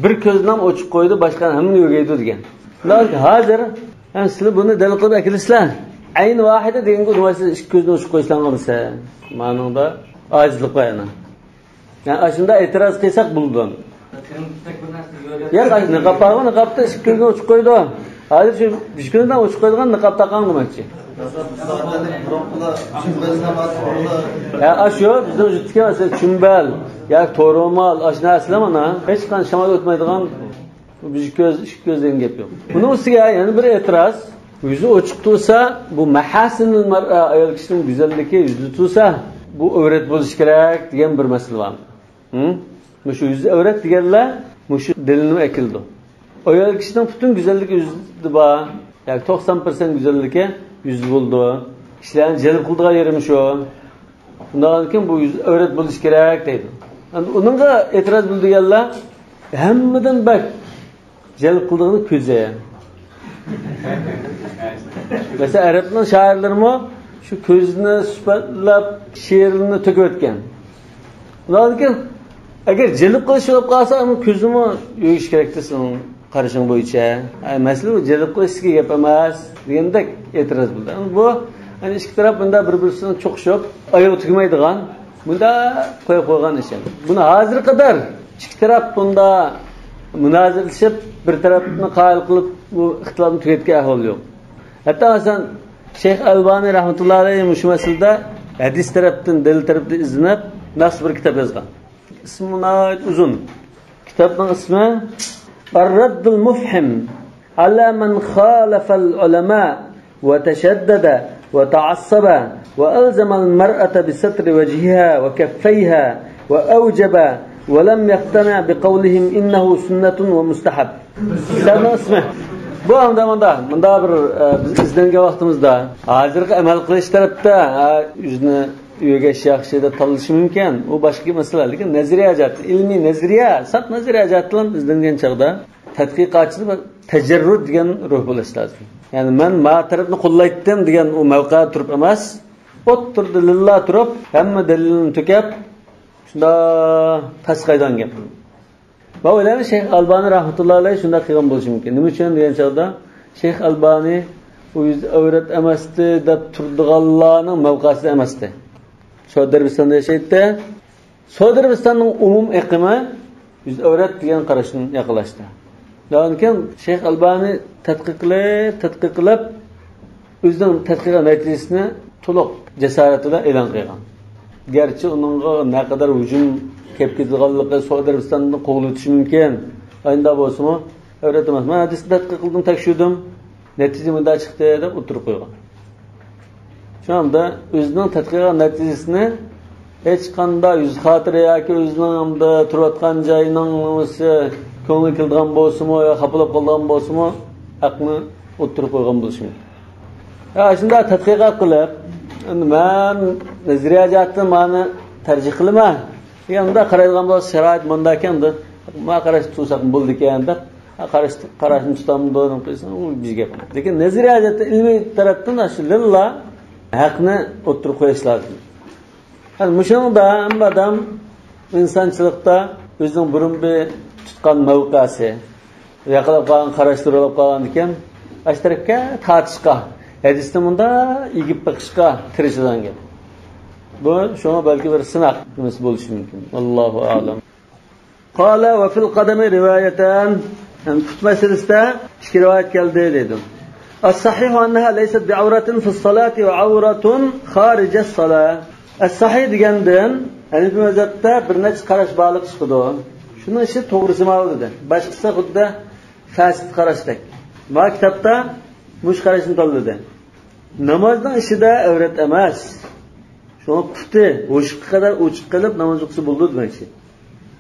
بىر كۆزىنى ئوچۇق قويىدۇ، باشقا ھەممىنى يۆگەيدۇ دېگەن. ھازىر ھەم سىلەر بۇنى دەلىل قىلىپ ئەكېلىسىلەر. ئەينى ۋاھىدە دېگەنگە ئۇنىڭ ئىككى كۆزىنى ئوچۇق قويساڭ بولسا، مانىڭدا ئاجىزلىق بار يەنە. يەنى ئاشۇنداق ئېتىراز قىلساق بولىدۇ. ياق، ئاشۇ نىقاب بارغۇ، نىقابتا ئىككى كۆزىنى ئوچۇق قويىدۇ. ھازىر شۇ بىر كۆزىنى ئوچۇق قويىدىغان نىقاب تاقاڭ دېمەكچى. ھە، ئاشۇ بىزنىڭ يۇرتتىكى مەسىلەن چۈمبەل ياكى تورۇمال، ئاشۇ نەرسىلەر مانا ھېچقانداق شامال ئۆتمەيدىغان بىر كۆز، ئىككى كۆز دېگەن گەپ يوق. بۇنىڭ ئۈستىگە يەنە بىر ئېتىراز. يۈزى ئوچۇق تۇرسا، بۇ مەھاسىنىل مەرئە، ئايال كىشىنىڭ گۈزەللىكى يۈزىدە تۇرسا، بۇ ئەۋرەت بولۇشى كېرەك دېگەن بىر مەسىلە بار. ھە؟ مۇشۇ يۈز ئەۋرەت دېگەنلەر مۇشۇ دەلىلنى ئەكېلىدۇ. ئايال كىشىنىڭ پۈتۈن گۈزەللىكى يۈزىدە بار. ياكى توقسان پىرسەنت گۈزەللىكى يۈزىدە بولىدۇ. كىشىلەرنى جەلپ قىلىدىغان يېرى مۇشۇ. شۇنداقكەن بۇ يۈز ئەۋرەت بولۇشى كېرەك دەيدۇ. ئەمدى ئۇنىڭغا ئېتىراز بىلدۈرگەنلەر ھەممىدىن بەك جەلپ قىلىدىغىنى كۆزى. مەسىلەن، ئەرەبنىڭ شائىرلىرىمۇ شۇ كۆزنى سۈپەتلەپ شېئىرلىرىنى تۆكۈۋەتكەن. ئۇلارنىڭكى ئەگەر جەلپ قىلىش بولۇپ قالسا، ئۇنىڭ كۆزىمۇ يۆگىشى كېرەك دەيسىز، ئۇنىڭ قارىشىڭ بويىچە. ئە، مەسىلە بۇ جەلپ قىلىشتىكى گەپ ئەمەس دېگەندەك ئېتىراز بىلدۈردى. بۇ، يەنى ئىككى تەرەپ بۇنداق بىر-بىرسىنى چوقۇشۇپ، ئايىغى تۈگىمەيدىغان، بۇنداق قويۇپ قويغان ئىش. بۇنى ھازىرغا قەدەر ئىككى تەرەپ بۇنداق مۇنازىرىلىشىپ، بىر تەرەپنى قايىل قىلىپ، بۇ ئىختىلاپنى تۈگەتكەن ئەھۋال يوق. ھەتتا مەسىلەن، شەيخ ئەلبانى رەھمەتۇللا ئەلەيھ مۇشۇ مەسىلىدە ھەدىس تەرەپتىن، دەلىل تەرەپتىن ئىزدىنىپ، مەخسۇس بىر كىتاب يازغان. ئىسمى ناھايىتى ئۇزۇن. كىتابنىڭ ئىسمى الرد المفحم على من خالف العلماء وتشدد وتعصب وألزم المرأة بستر وجهها وكفيها وأوجب ولم يقتنع بقولهم إنه سنة ومستحب. كىتابنىڭ ئىسمى. بۇ ئەمدى مۇنداق، مۇنداق بىر، ئە، بىز ئىزدەنگەن ۋاقتىمىزدا، ھازىرقى ئەمەل قىلىش تەرەپتە، ئە، يۈزنى يۆگەش ياخشى دەپ تاللىشى مۇمكىن. ئۇ باشقا مەسىلە. لېكىن نەزەرىيە جەھەتتىن، ئىلمىي نەزەرىيە، ساپ نەزەرىيە جەھەتتىن ئىزدەنگەن چاغدا، تەتقىقاتچىدا بىر تەجەررۇد دېگەن روھ بولۇش لازىم. يەنى مەن ما تەرەپنى قوللايتتىم دېگەن ئۇ مەۋقەدە تۇرۇپ ئەمەس، ئوتتۇرىدا لىللا تۇرۇپ، ھەممە دەلىلنى تۆكۈپ، شۇنداق تاس قايدان گەپ. مەن ئويلايمەن، شەيخ ئەلبانى رەھمەتۇللا ئەلەيھ شۇنداق قىلغان بولۇشى مۇمكىن. نېمە ئۈچۈن دېگەن چاغدا، شەيخ ئەلبانى ئۇ يۈز ئەۋرەت ئەمەستى دەپ تۇرىدىغانلارنىڭ مەۋقەسىدە ئەمەستى. سوئۇدى ئەرەبىستاندا ياشايتتى. سوئۇدى ئەرەبىستاننىڭ ئومۇم ئېقىمى يۈز ئەۋرەت دېگەن قاراشتىن ياقىنلاشتى. شۇنىڭدىن كېيىن شەيخ ئەلبانى تەتقىق قىلىپ، تەتقىق قىلىپ، ئۆزىنىڭ تەتقىقات نەتىجىسىنى تولۇق جاسارىتى بىلەن ئېلان قىلغان. گەرچە ئۇنىڭغا نەقەدەر ھۇجۇم كېلىپ كېتىدىغانلىقى، سوئۇدى ئەرەبىستاندىن قوغلىۋېتىشى مۇمكىن، ئاينىدا بولسىمۇ ئەۋرەت ئەمەس. مەن ھەدىسنى تەتقىق قىلدىم، تەكشۈردۈم، نەتىجە مۇنداق چىقتى دەپ ئوتتۇرىغا قويغان. شۇنىڭدا ئۆزىنىڭ تەتقىقات نەتىجىسىنى ھېچقانداق يۈز خاتىرە ياكى ئۆزىنىڭ ئەمدى تۇرۇۋاتقان جايىنىڭ نېمىسى كۆڭلىگە كېلىدىغان بولسىمۇ يا خاپا بولۇپ قالىدىغان بولسىمۇ، ھەقنى ئوتتۇرىغا قويغان بولۇشى مۇمكىن. يا شۇنداق تەتقىقات قىلىپ، ئەمدى مەن نەزەرىيە جەھەتتىن مانى تەرجىھ قىلىمەن دېگەن، مۇنداق قارايدىغان بولسا، شارائىت مۇنداقكەن، ما قاراشنى تۇتساقمۇ بولىدىكەن دەپ، قاراش، قاراشنى تۇتامدۇ دېگەن قىلسا، ئۇ بىز گەپ. لېكىن نەزەرىيە جەھەتتىن، ئىلمىي تەرەپتىن شۇ لىللا ھەقنى ئوتتۇرىغا قويۇش لازىم. ھە، مۇشۇنىڭدا ھەممە ئادەم ئىنسانچىلىقتا ئۆزىنىڭ بۇرۇن بىر تۇتقان مەۋقەسى، ياقىلاپ قالغان قاراشلىرى بولۇپ قالغاندىكىن، ئاشۇ تەرەپكە تارتىشقا، ھەدىسنى مۇنداق ئېگىپ بېقىشقا تىرىشىدىغان گەپ. بۇ شۇڭا بەلكى بىر سىناق نېمىسى بولۇشى مۇمكىن. ۋاللاھۇ ئەلەم. قال وفي القدم روايتان. يەنى پۇت مەسىلىسىدە ئىككى رىۋايەت كەلدى دېدى. الصحيح أنها ليست بعورة في الصلاة وعورة خارج الصلاة. ئەس-سەھىھ دېگەندىن ھەنىفىي مەزھەپتە بىر نەچچە قاراش بارلىققا چىقىدۇ. شۇنىڭ ئىچىدە توغرىسى ماۋۇ دېدى. باشقىسى خۇددى فاسىد قاراشتەك. ما كىتابتا مۇشۇ قاراشنى تاللىدى. نامازنىڭ ئىچىدە ئەۋرەت ئەمەس. شۇڭا پۇتى ھوشقا قەدەر ئوچۇق قېلىپ ناماز ئوقۇسا بولىدۇ دېمەكچى.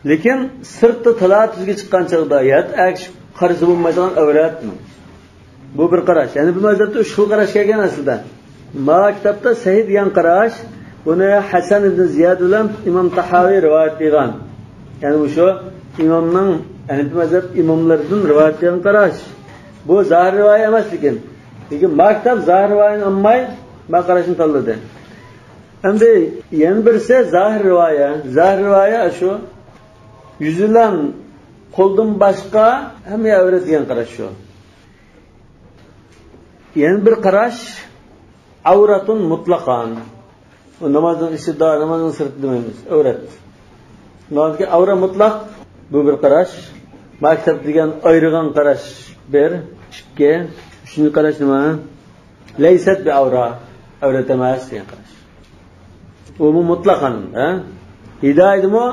لېكىن سىرتتا تالا-تۈزگە چىققان چاغدا يات ئەگىشىپ قارىسا بولمايدىغان ئەۋرەت. بۇ بىر قاراش. يەنى بۇ مەزھەپتە ئۈچ خىل قاراش كەلگەن ئەسلىدە. ما كىتابتا سەھىھ دېگەن قاراش، بۇنى ھەسەن ئىبن زىياد بىلەن ئىمام تاھاۋى رىۋايەت قىلغان. يەنى مۇشۇ ئىمامنىڭ، ھەنىفىي مەزھەپ ئىماملىرىدىن رىۋايەت قىلغان قاراش. بۇ زاھىر رىۋايە ئەمەس لېكىن. لېكىن ما كىتاب زاھىر رىۋايەنى ئالماي، ما قاراشنى تاللىدى. ئەمدى يەنە بىرسى زاھىر رىۋايە. زاھىر رىۋايە شۇ، يۈز بىلەن قولدىن باشقا ھەممە ئەۋرەت دېگەن قاراش شۇ. يەنە بىر قاراش، ئەۋرەتۇن مۇتلەقەن. بۇ نامازنىڭ ئىچىدا، نامازنىڭ سىرتىدا دېمەيمىز، ئەۋرەت. نامازدىكى ئەۋرەت مۇتلەق، بۇ بىر قاراش. ما كىتاب دېگەن ئايرىغان قاراش بىر، ئىككى، ئۈچىنچى قاراش نېمە؟ لەيسەت بىئەۋرا، ئەۋرەت ئەمەس دېگەن قاراش. ئۇمۇ مۇتلەقەن، ھە؟ ھىدايىدىمۇ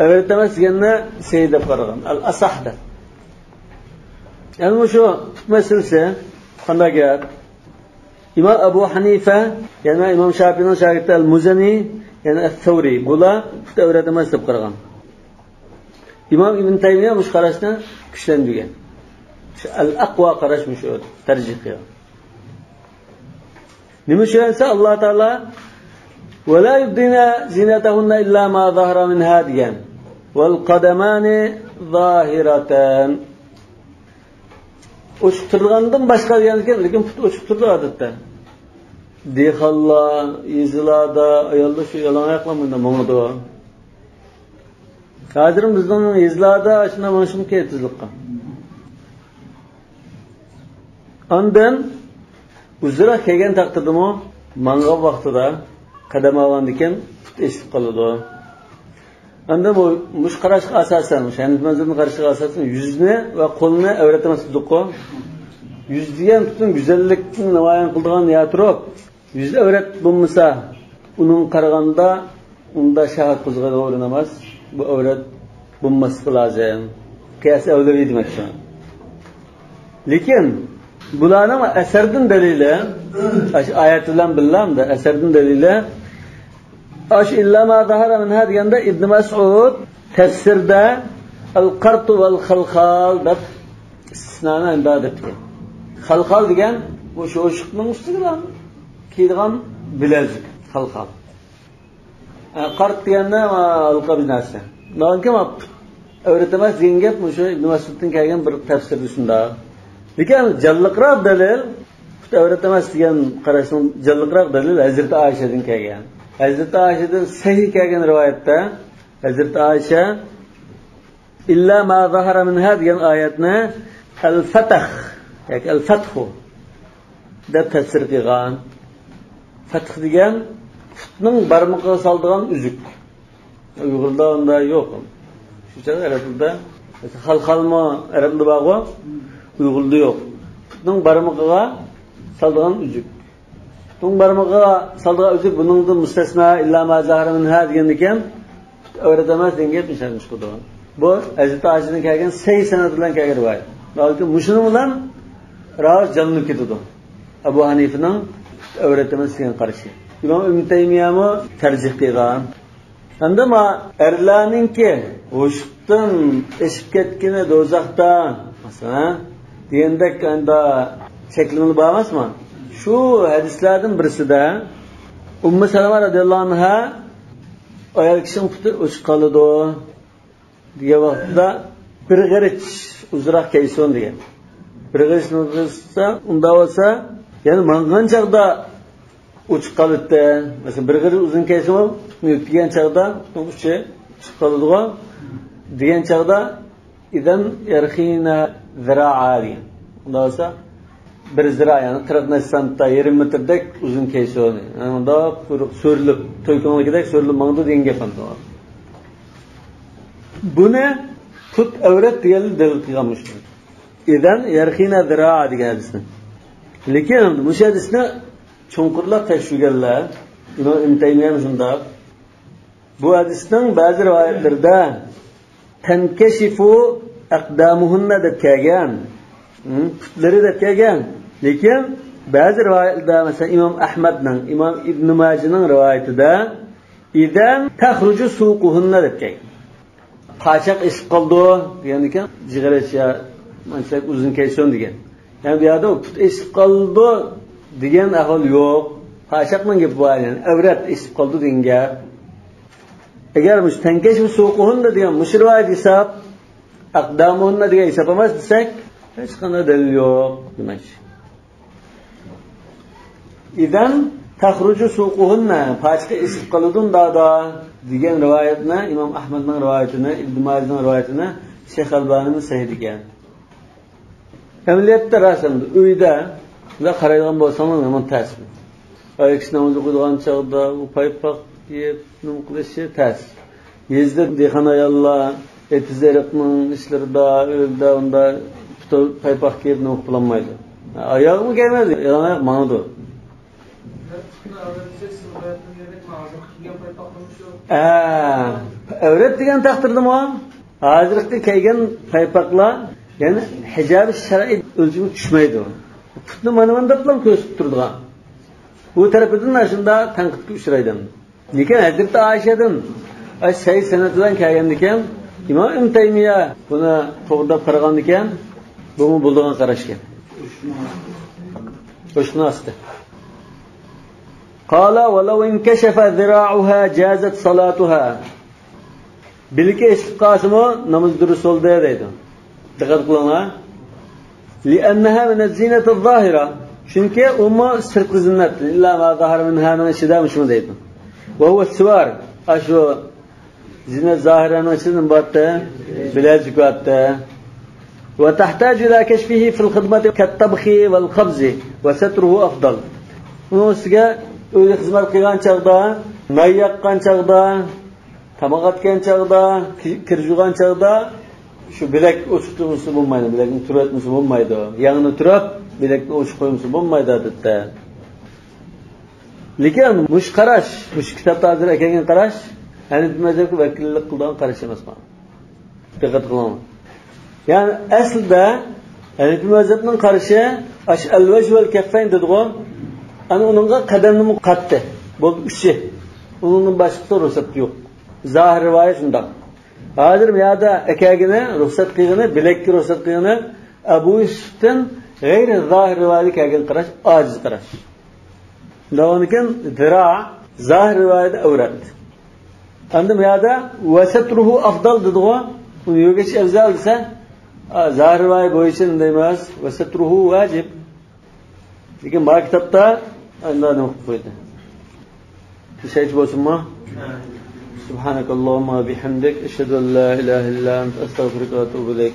ئەۋرەت ئەمەس دېگەننى سەھىھ دەپ قارىغان، ئەل ئەسەھ دەپ. يەنى مۇشۇ پۇت مەسىلىسى قانداق گەپ؟ ئىمام ئەبۇ ھەنىفە، يەنى ئىمام شاپىئىنىڭ شاگىرتى ئەل مۇزەنى، يەنى ئەس-سەۋرى، بۇلار پۇت ئەۋرەت ئەمەس دەپ قارىغان. ئىمام ئىبن تەيمىيە مۇشۇ قاراشنى كۈچلەندۈرگەن. شۇ ئەل ئەقۋا قاراش مۇشۇ تەرجىھ قىلغان. نېمە ئۈچۈن دېسە، ئاللا تائالا «ولا يبدين زينتهن إلا ما ظهر منها» دېگەن. «والقدمان ظاهرتان». ئوچۇق تۇرىدىغاندىن باشقا دېگەن ئىكەن، لېكىن پۇت ئوچۇق تۇرىدۇ ئادەتتە. دېھقانلار، يېزىلاردا ئاياللار شۇ يالاڭ ئاياقلار مۇنداق ماڭىدۇ. ھازىر بىزنىڭ يېزىلاردا شۇنداق ماڭىشمۇ كېرەك تېزلىققا. ئاندىن ئۇزۇنراق كەلگەن تەقدىردىمۇ ماڭغان ۋاقتىدا قەدەم ئالغاندىكىن پۇت ئېسىلىپ قالىدۇ. ئاندىن بۇ، مۇشۇ قاراشقا ئاساسەن، مۇشۇ ھەنىفىي مەزھەپنىڭ قارىشىغا ئاساسەن يۈزنى ۋە قولنى ئەۋرەت ئەمەس دېدۇققۇ. يۈز دېگەن پۈتۈن گۈزەللىكنى نامايان قىلىدىغان يەر تۇرۇپ، يۈز ئەۋرەت بولمىسا، ئۇنىڭ قارىغاندا ئۇندا شەھۋەت قوزغايدىغان ئورۇن ئەمەس. بۇ ئەۋرەت بولماسلىقى لازىم. قىياس ئەۋلەۋى دېمەكچى. لېكىن بۇلارنىڭ ئەسەردىن دەلىلى، ئاشۇ ئايەت بىلەن بىللە ئەسەردىن دەلىلى، ئاشۇ «إلا ما ظهر منها» دېگەندە ئىبن مەسئۇد تەپسىردە «ئەل قەرتۇ ۋەل خەلخال» دەپ ئىستىسنانى ئەمدا دەپتىكەن. خەلخال دېگەن مۇشۇ ئوشۇقنىڭ ئۈستىگە كىيىدىغان بىلەزۈك، خەلخال. ئە، قەرت دېگەندە، ئە، ھالقا بىر نەرسە. ناھايىتى ئەۋرەت ئەمەس دېگەن گەپ مۇشۇ ئىبن مەسئۇدتىن كەلگەن بىر تەپسىردە شۇنداق. لېكىن جانلىقراق دەلىل، پۇت ئەۋرەت ئەمەس دېگەن قاراشنىڭ جانلىقراق دەلىل ھەزرىتى ئائىشەدىن كەلگەن. ھەزرىتى ئائىشەدىن سەھىھ كەلگەن رىۋايەتتە ھەزرىتى ئائىشە «إلا ما ظهر منها» دېگەن ئايەتنى «ئەل فەتھ» ياكى «ئەل فەتھۇ» دەپ تەپسىر قىلغان. فەتھ دېگەن پۇتنىڭ بارمىقىغا سالىدىغان ئۈزۈك. ئۇيغۇردا ئۇنداق يوق. شۇ چاغدا ئەرەب تىلىدا خەلخالمۇ ئەرەب تىلىدا بارغۇ، ئۇيغۇردا يوق. پۇتنىڭ بارمىقىغا سالىدىغان ئۈزۈك. ئوڭ بارمىقىغا سالىدىغان ئۈزۈك بۇنىڭدىن مۇستەسنا، ئىللا ما زاھىرە مىنھا دېگەندىكىن، ئەۋرەت ئەمەس دېگەن گەپنى ئىشلەتمىش قىلىدۇ. بۇ ھەزرىتى ئائىشىدىن كەلگەن سەھىھ سەنەد بىلەن كەلگەن رىۋايەت. ھالبۇكى مۇشۇنىڭ بىلەن راۋىش جانلىنىپ كېتىدۇ. ئەبۇ ھەنىفىنىڭ ئەۋرەت ئەمەس دېگەن قارىشى. ئىمام ئىبن تەيمىيەمۇ تەرجىھ قىلغان. ئەمدى ما ئەرلەرنىڭكى ھوشتىن ئېشىپ كەتكىنى دوزاختا، مەسىلەن، دېگەندەك ئەمدى چەكلىمىلەر بار ئەمەسمۇ؟ شۇ ھەدىسلەردىن بىرسىدە ئۇممۇ سەلەمە رەزىياللاھۇ ئەنھا ئايال كىشىنىڭ پۇتى ئوچۇق قالىدۇ دېگەن ۋاقتىدا بىر غېرىچ ئۇزۇنراق كىيسۇن دېگەن. بىر غېرىچ ئۇزۇنراق كىيسە، ئۇنداق بولسا، يەنى ماڭغان چاغدا ئوچۇق قالىدۇ. مەسىلەن، بىر غېرىز ئۇزۇن كىيسىمۇ، پۇتنى يۆتكىگەن چاغدا پۇتنىڭ ئۇچى چىقىپ قالىدىغۇ دېگەن چاغدا، ئىزەن يەرخىنە زىرائا دېگەن. ئۇنداق بولسا، بىر زىرا، يەنى قىرىق نەچچە سانتتا، يېرىم مېتىردەك ئۇزۇن كىيسۇن. يەنى ئۇنداق قۇرۇق سۆرىلىپ، توي كۆڭلىكىدەك سۆرىلىپ ماڭىدۇ دېگەن گەپ ئەمدى. بۇنى پۇت ئەۋرەت دېگەنلەر دەلىل قىلغان مۇشۇ. ئىزەن يەرخىنە زىرائا دېگەن ھەدىسنى. لېكىن مۇشۇ ھەدىسنى چوڭقۇرلاپ تەكشۈرگەنلەر، ئىمام ئىبن تەيمىيە شۇنداق، بۇ ھەدىسنىڭ بەزى رىۋايەتلىرىدە تەنكەشىفۇ ئەقدامۇھۇننا دەپ كەلگەن، ھە، پۇتلىرى دەپ كەلگەن. لېكىن بەزى رىۋايەتلەردە، مەسىلەن، ئىمام ئەھمەدنىڭ، ئىمام ئىبن ماجىنىڭ رىۋايىتىدە ئىزەن تەخرۇجۇ سۇقۇھۇننا دەپ كەلگەن. پاچاق ئېشىپ قالىدۇ دېگەندىكىن، جىغىرىچە مانچىلىك ئۇزۇن كىيسۇن دېگەن. يەنى بۇ يەردە پۇت ئېشىپ قالىدۇ دېگەن ئەھۋال يوق. پاچاقنىڭ گېپى بار، يەنى ئەۋرەت ئېشىپ قالىدۇ دېگەن گەپ. ئەگەر مۇشۇ تەنكەشىفۇ سۇقۇھۇننا دېگەن مۇشۇ رىۋايەت ھېساب، ئەقدامۇھۇننا دېگەن ھېساب ئەمەس دېسەك، ھېچقانداق دەلىل يوق دېمەكچى. ئىزەن تەخرۇجۇ سۇقۇھۇننا، پاچىقى ئېشىپ قالىدۇ ئۇنداقتا دېگەن رىۋايەتنى، ئىمام ئەھمەدنىڭ رىۋايىتىنى، ئىبن ماجىنىڭ رىۋايىتىنى شەيخ ئەلبانىمىز سەھىھ دېگەن. ئەمەلىيەتتە راست ئەمدى ئۆيدە بۇنداق قارايدىغان بولساڭلار يامان تەس. ئايال كىشى ناماز ئوقۇيدىغان چاغدا ئۇ پايپاق كىيىپ نېمە قىلىشى تەس. يېزىدا دېھقان ئاياللار ئېتىز-ئېرىقنىڭ ئىشلىرىدا، ئۆيدە ئۇنداق پۇتى پايپاق كىيىپ نېمە قىلالمايدۇ. ئاياغمۇ كىيمەيدۇ، يالاڭ ئاياق ماڭىدۇ. ئە، ئەۋرەت دېگەن تەقدىردىمۇ ھازىرقى كىيگەن پايپاقلار، يەنى ھىجابى شەرئىي ئۆلچىمىگە چۈشمەيدۇ. پۇتنى مانا مۇنداقلا كۆرسىتىپ تۇرىدىغان. بۇ تەرىپىدىن ئاشۇنداق تەنقىدكە ئۇچرايدۇ. لېكىن ھەزرىتى ئائىشەدىن، ئاي، سەھىھ سەنەد بىلەن كەلگەندىكىن، ئىمام ئىبن تەيمىيە بۇنى توغرا دەپ قارىغاندىكىن، بۇمۇ بولىدىغان قاراشكەن. شۇنىڭ ئاستى. قال ولو انكشف ذراعها جازت صلاتها. بىلىكى ئېشىپ قالسىمۇ ناماز دۇرۇس بولدى دەيدۇ. دىققەت قىلىڭلار. لأنها من الزينة الظاهرة. چۈنكى ئۇمۇ سىرتقى زىننەت. إلا ما ظهر منها نىڭ ئىچىدە مۇشۇمۇ دەيدۇ. وهو السوار. ئاشۇ زىننەت زاھىرەنىڭ ئىچىدە نېمە بارتتى؟ بىلەزۈك بارتتى. وتحتاج إلى كشفه في الخدمة كالطبخ والخبز وستره أفضل. ئۇنىڭ ئۈستىگە ئۆيدە خىزمەت قىلغان چاغدا، نان ياققان چاغدا، تاماق ئەتكەن چاغدا، كى-، كىر يۇغان چاغدا شۇ بىلەك ئوچۇق تۇرمىسا بولمايدۇ، بىلەكنى تۈرۈۋەتمىسە بولمايدۇ. يەڭنى تۈرەپ، بىلەكنى ئوچۇق قويمىسا بولمايدۇ، ئادەتتە. لېكىن مۇشۇ قاراش، مۇشۇ كىتابتا ھازىر ئەكەلگەن قاراش ھەنىپىي مەزھەپكە ۋەكىللىك قىلىدىغان قاراش ئەمەس بۇ. دىققەت قىلىڭلار. يەنى ئەسلىدە ھەنىپىي مەزھەپنىڭ قارىشى ئاشۇ ئەل ۋەجھ ۋەل كەففەين دېدىغۇ. ئەنە ئۇنىڭغا قەدەمنىمۇ قاتتى. بولدى ئۈچى. ئۇنىڭدىن باشقىسى رۇخسەت يوق. زاھىر رىۋايەت شۇنداق. ھازىر بۇ يەردە ئەكەلگىنى، رۇخسەت قىلغىنى، بىلەككە رۇخسەت قىلغىنى ئەبۇ يۈسۈفتىن غەيرى زاھىر رىۋايەتتە كەلگەن قاراش ئاجىز قاراش. داۋامىكىن زىرا زاھىر رىۋايەتتە ئەۋرەت. ئەمدى بۇ يەردە ۋەسەترۇھۇ ئەفدال دېدىغۇ. ئۇنى يۆگەش ئەۋزەل دېسە، ئا، زاھىر رىۋايەت بويىچە ئۇنداق ئەمەس. ۋەسەترۇھۇ ۋاجىب. لېكىن بار كىتابتا ئەمدى نېمە قىلىپ قويدى؟ شۇنچە بولسۇنمۇ؟ سبحانك اللهم وبحمدك، أشهد أن لا إله إلا أنت، أستغفرك وأتوب إليك.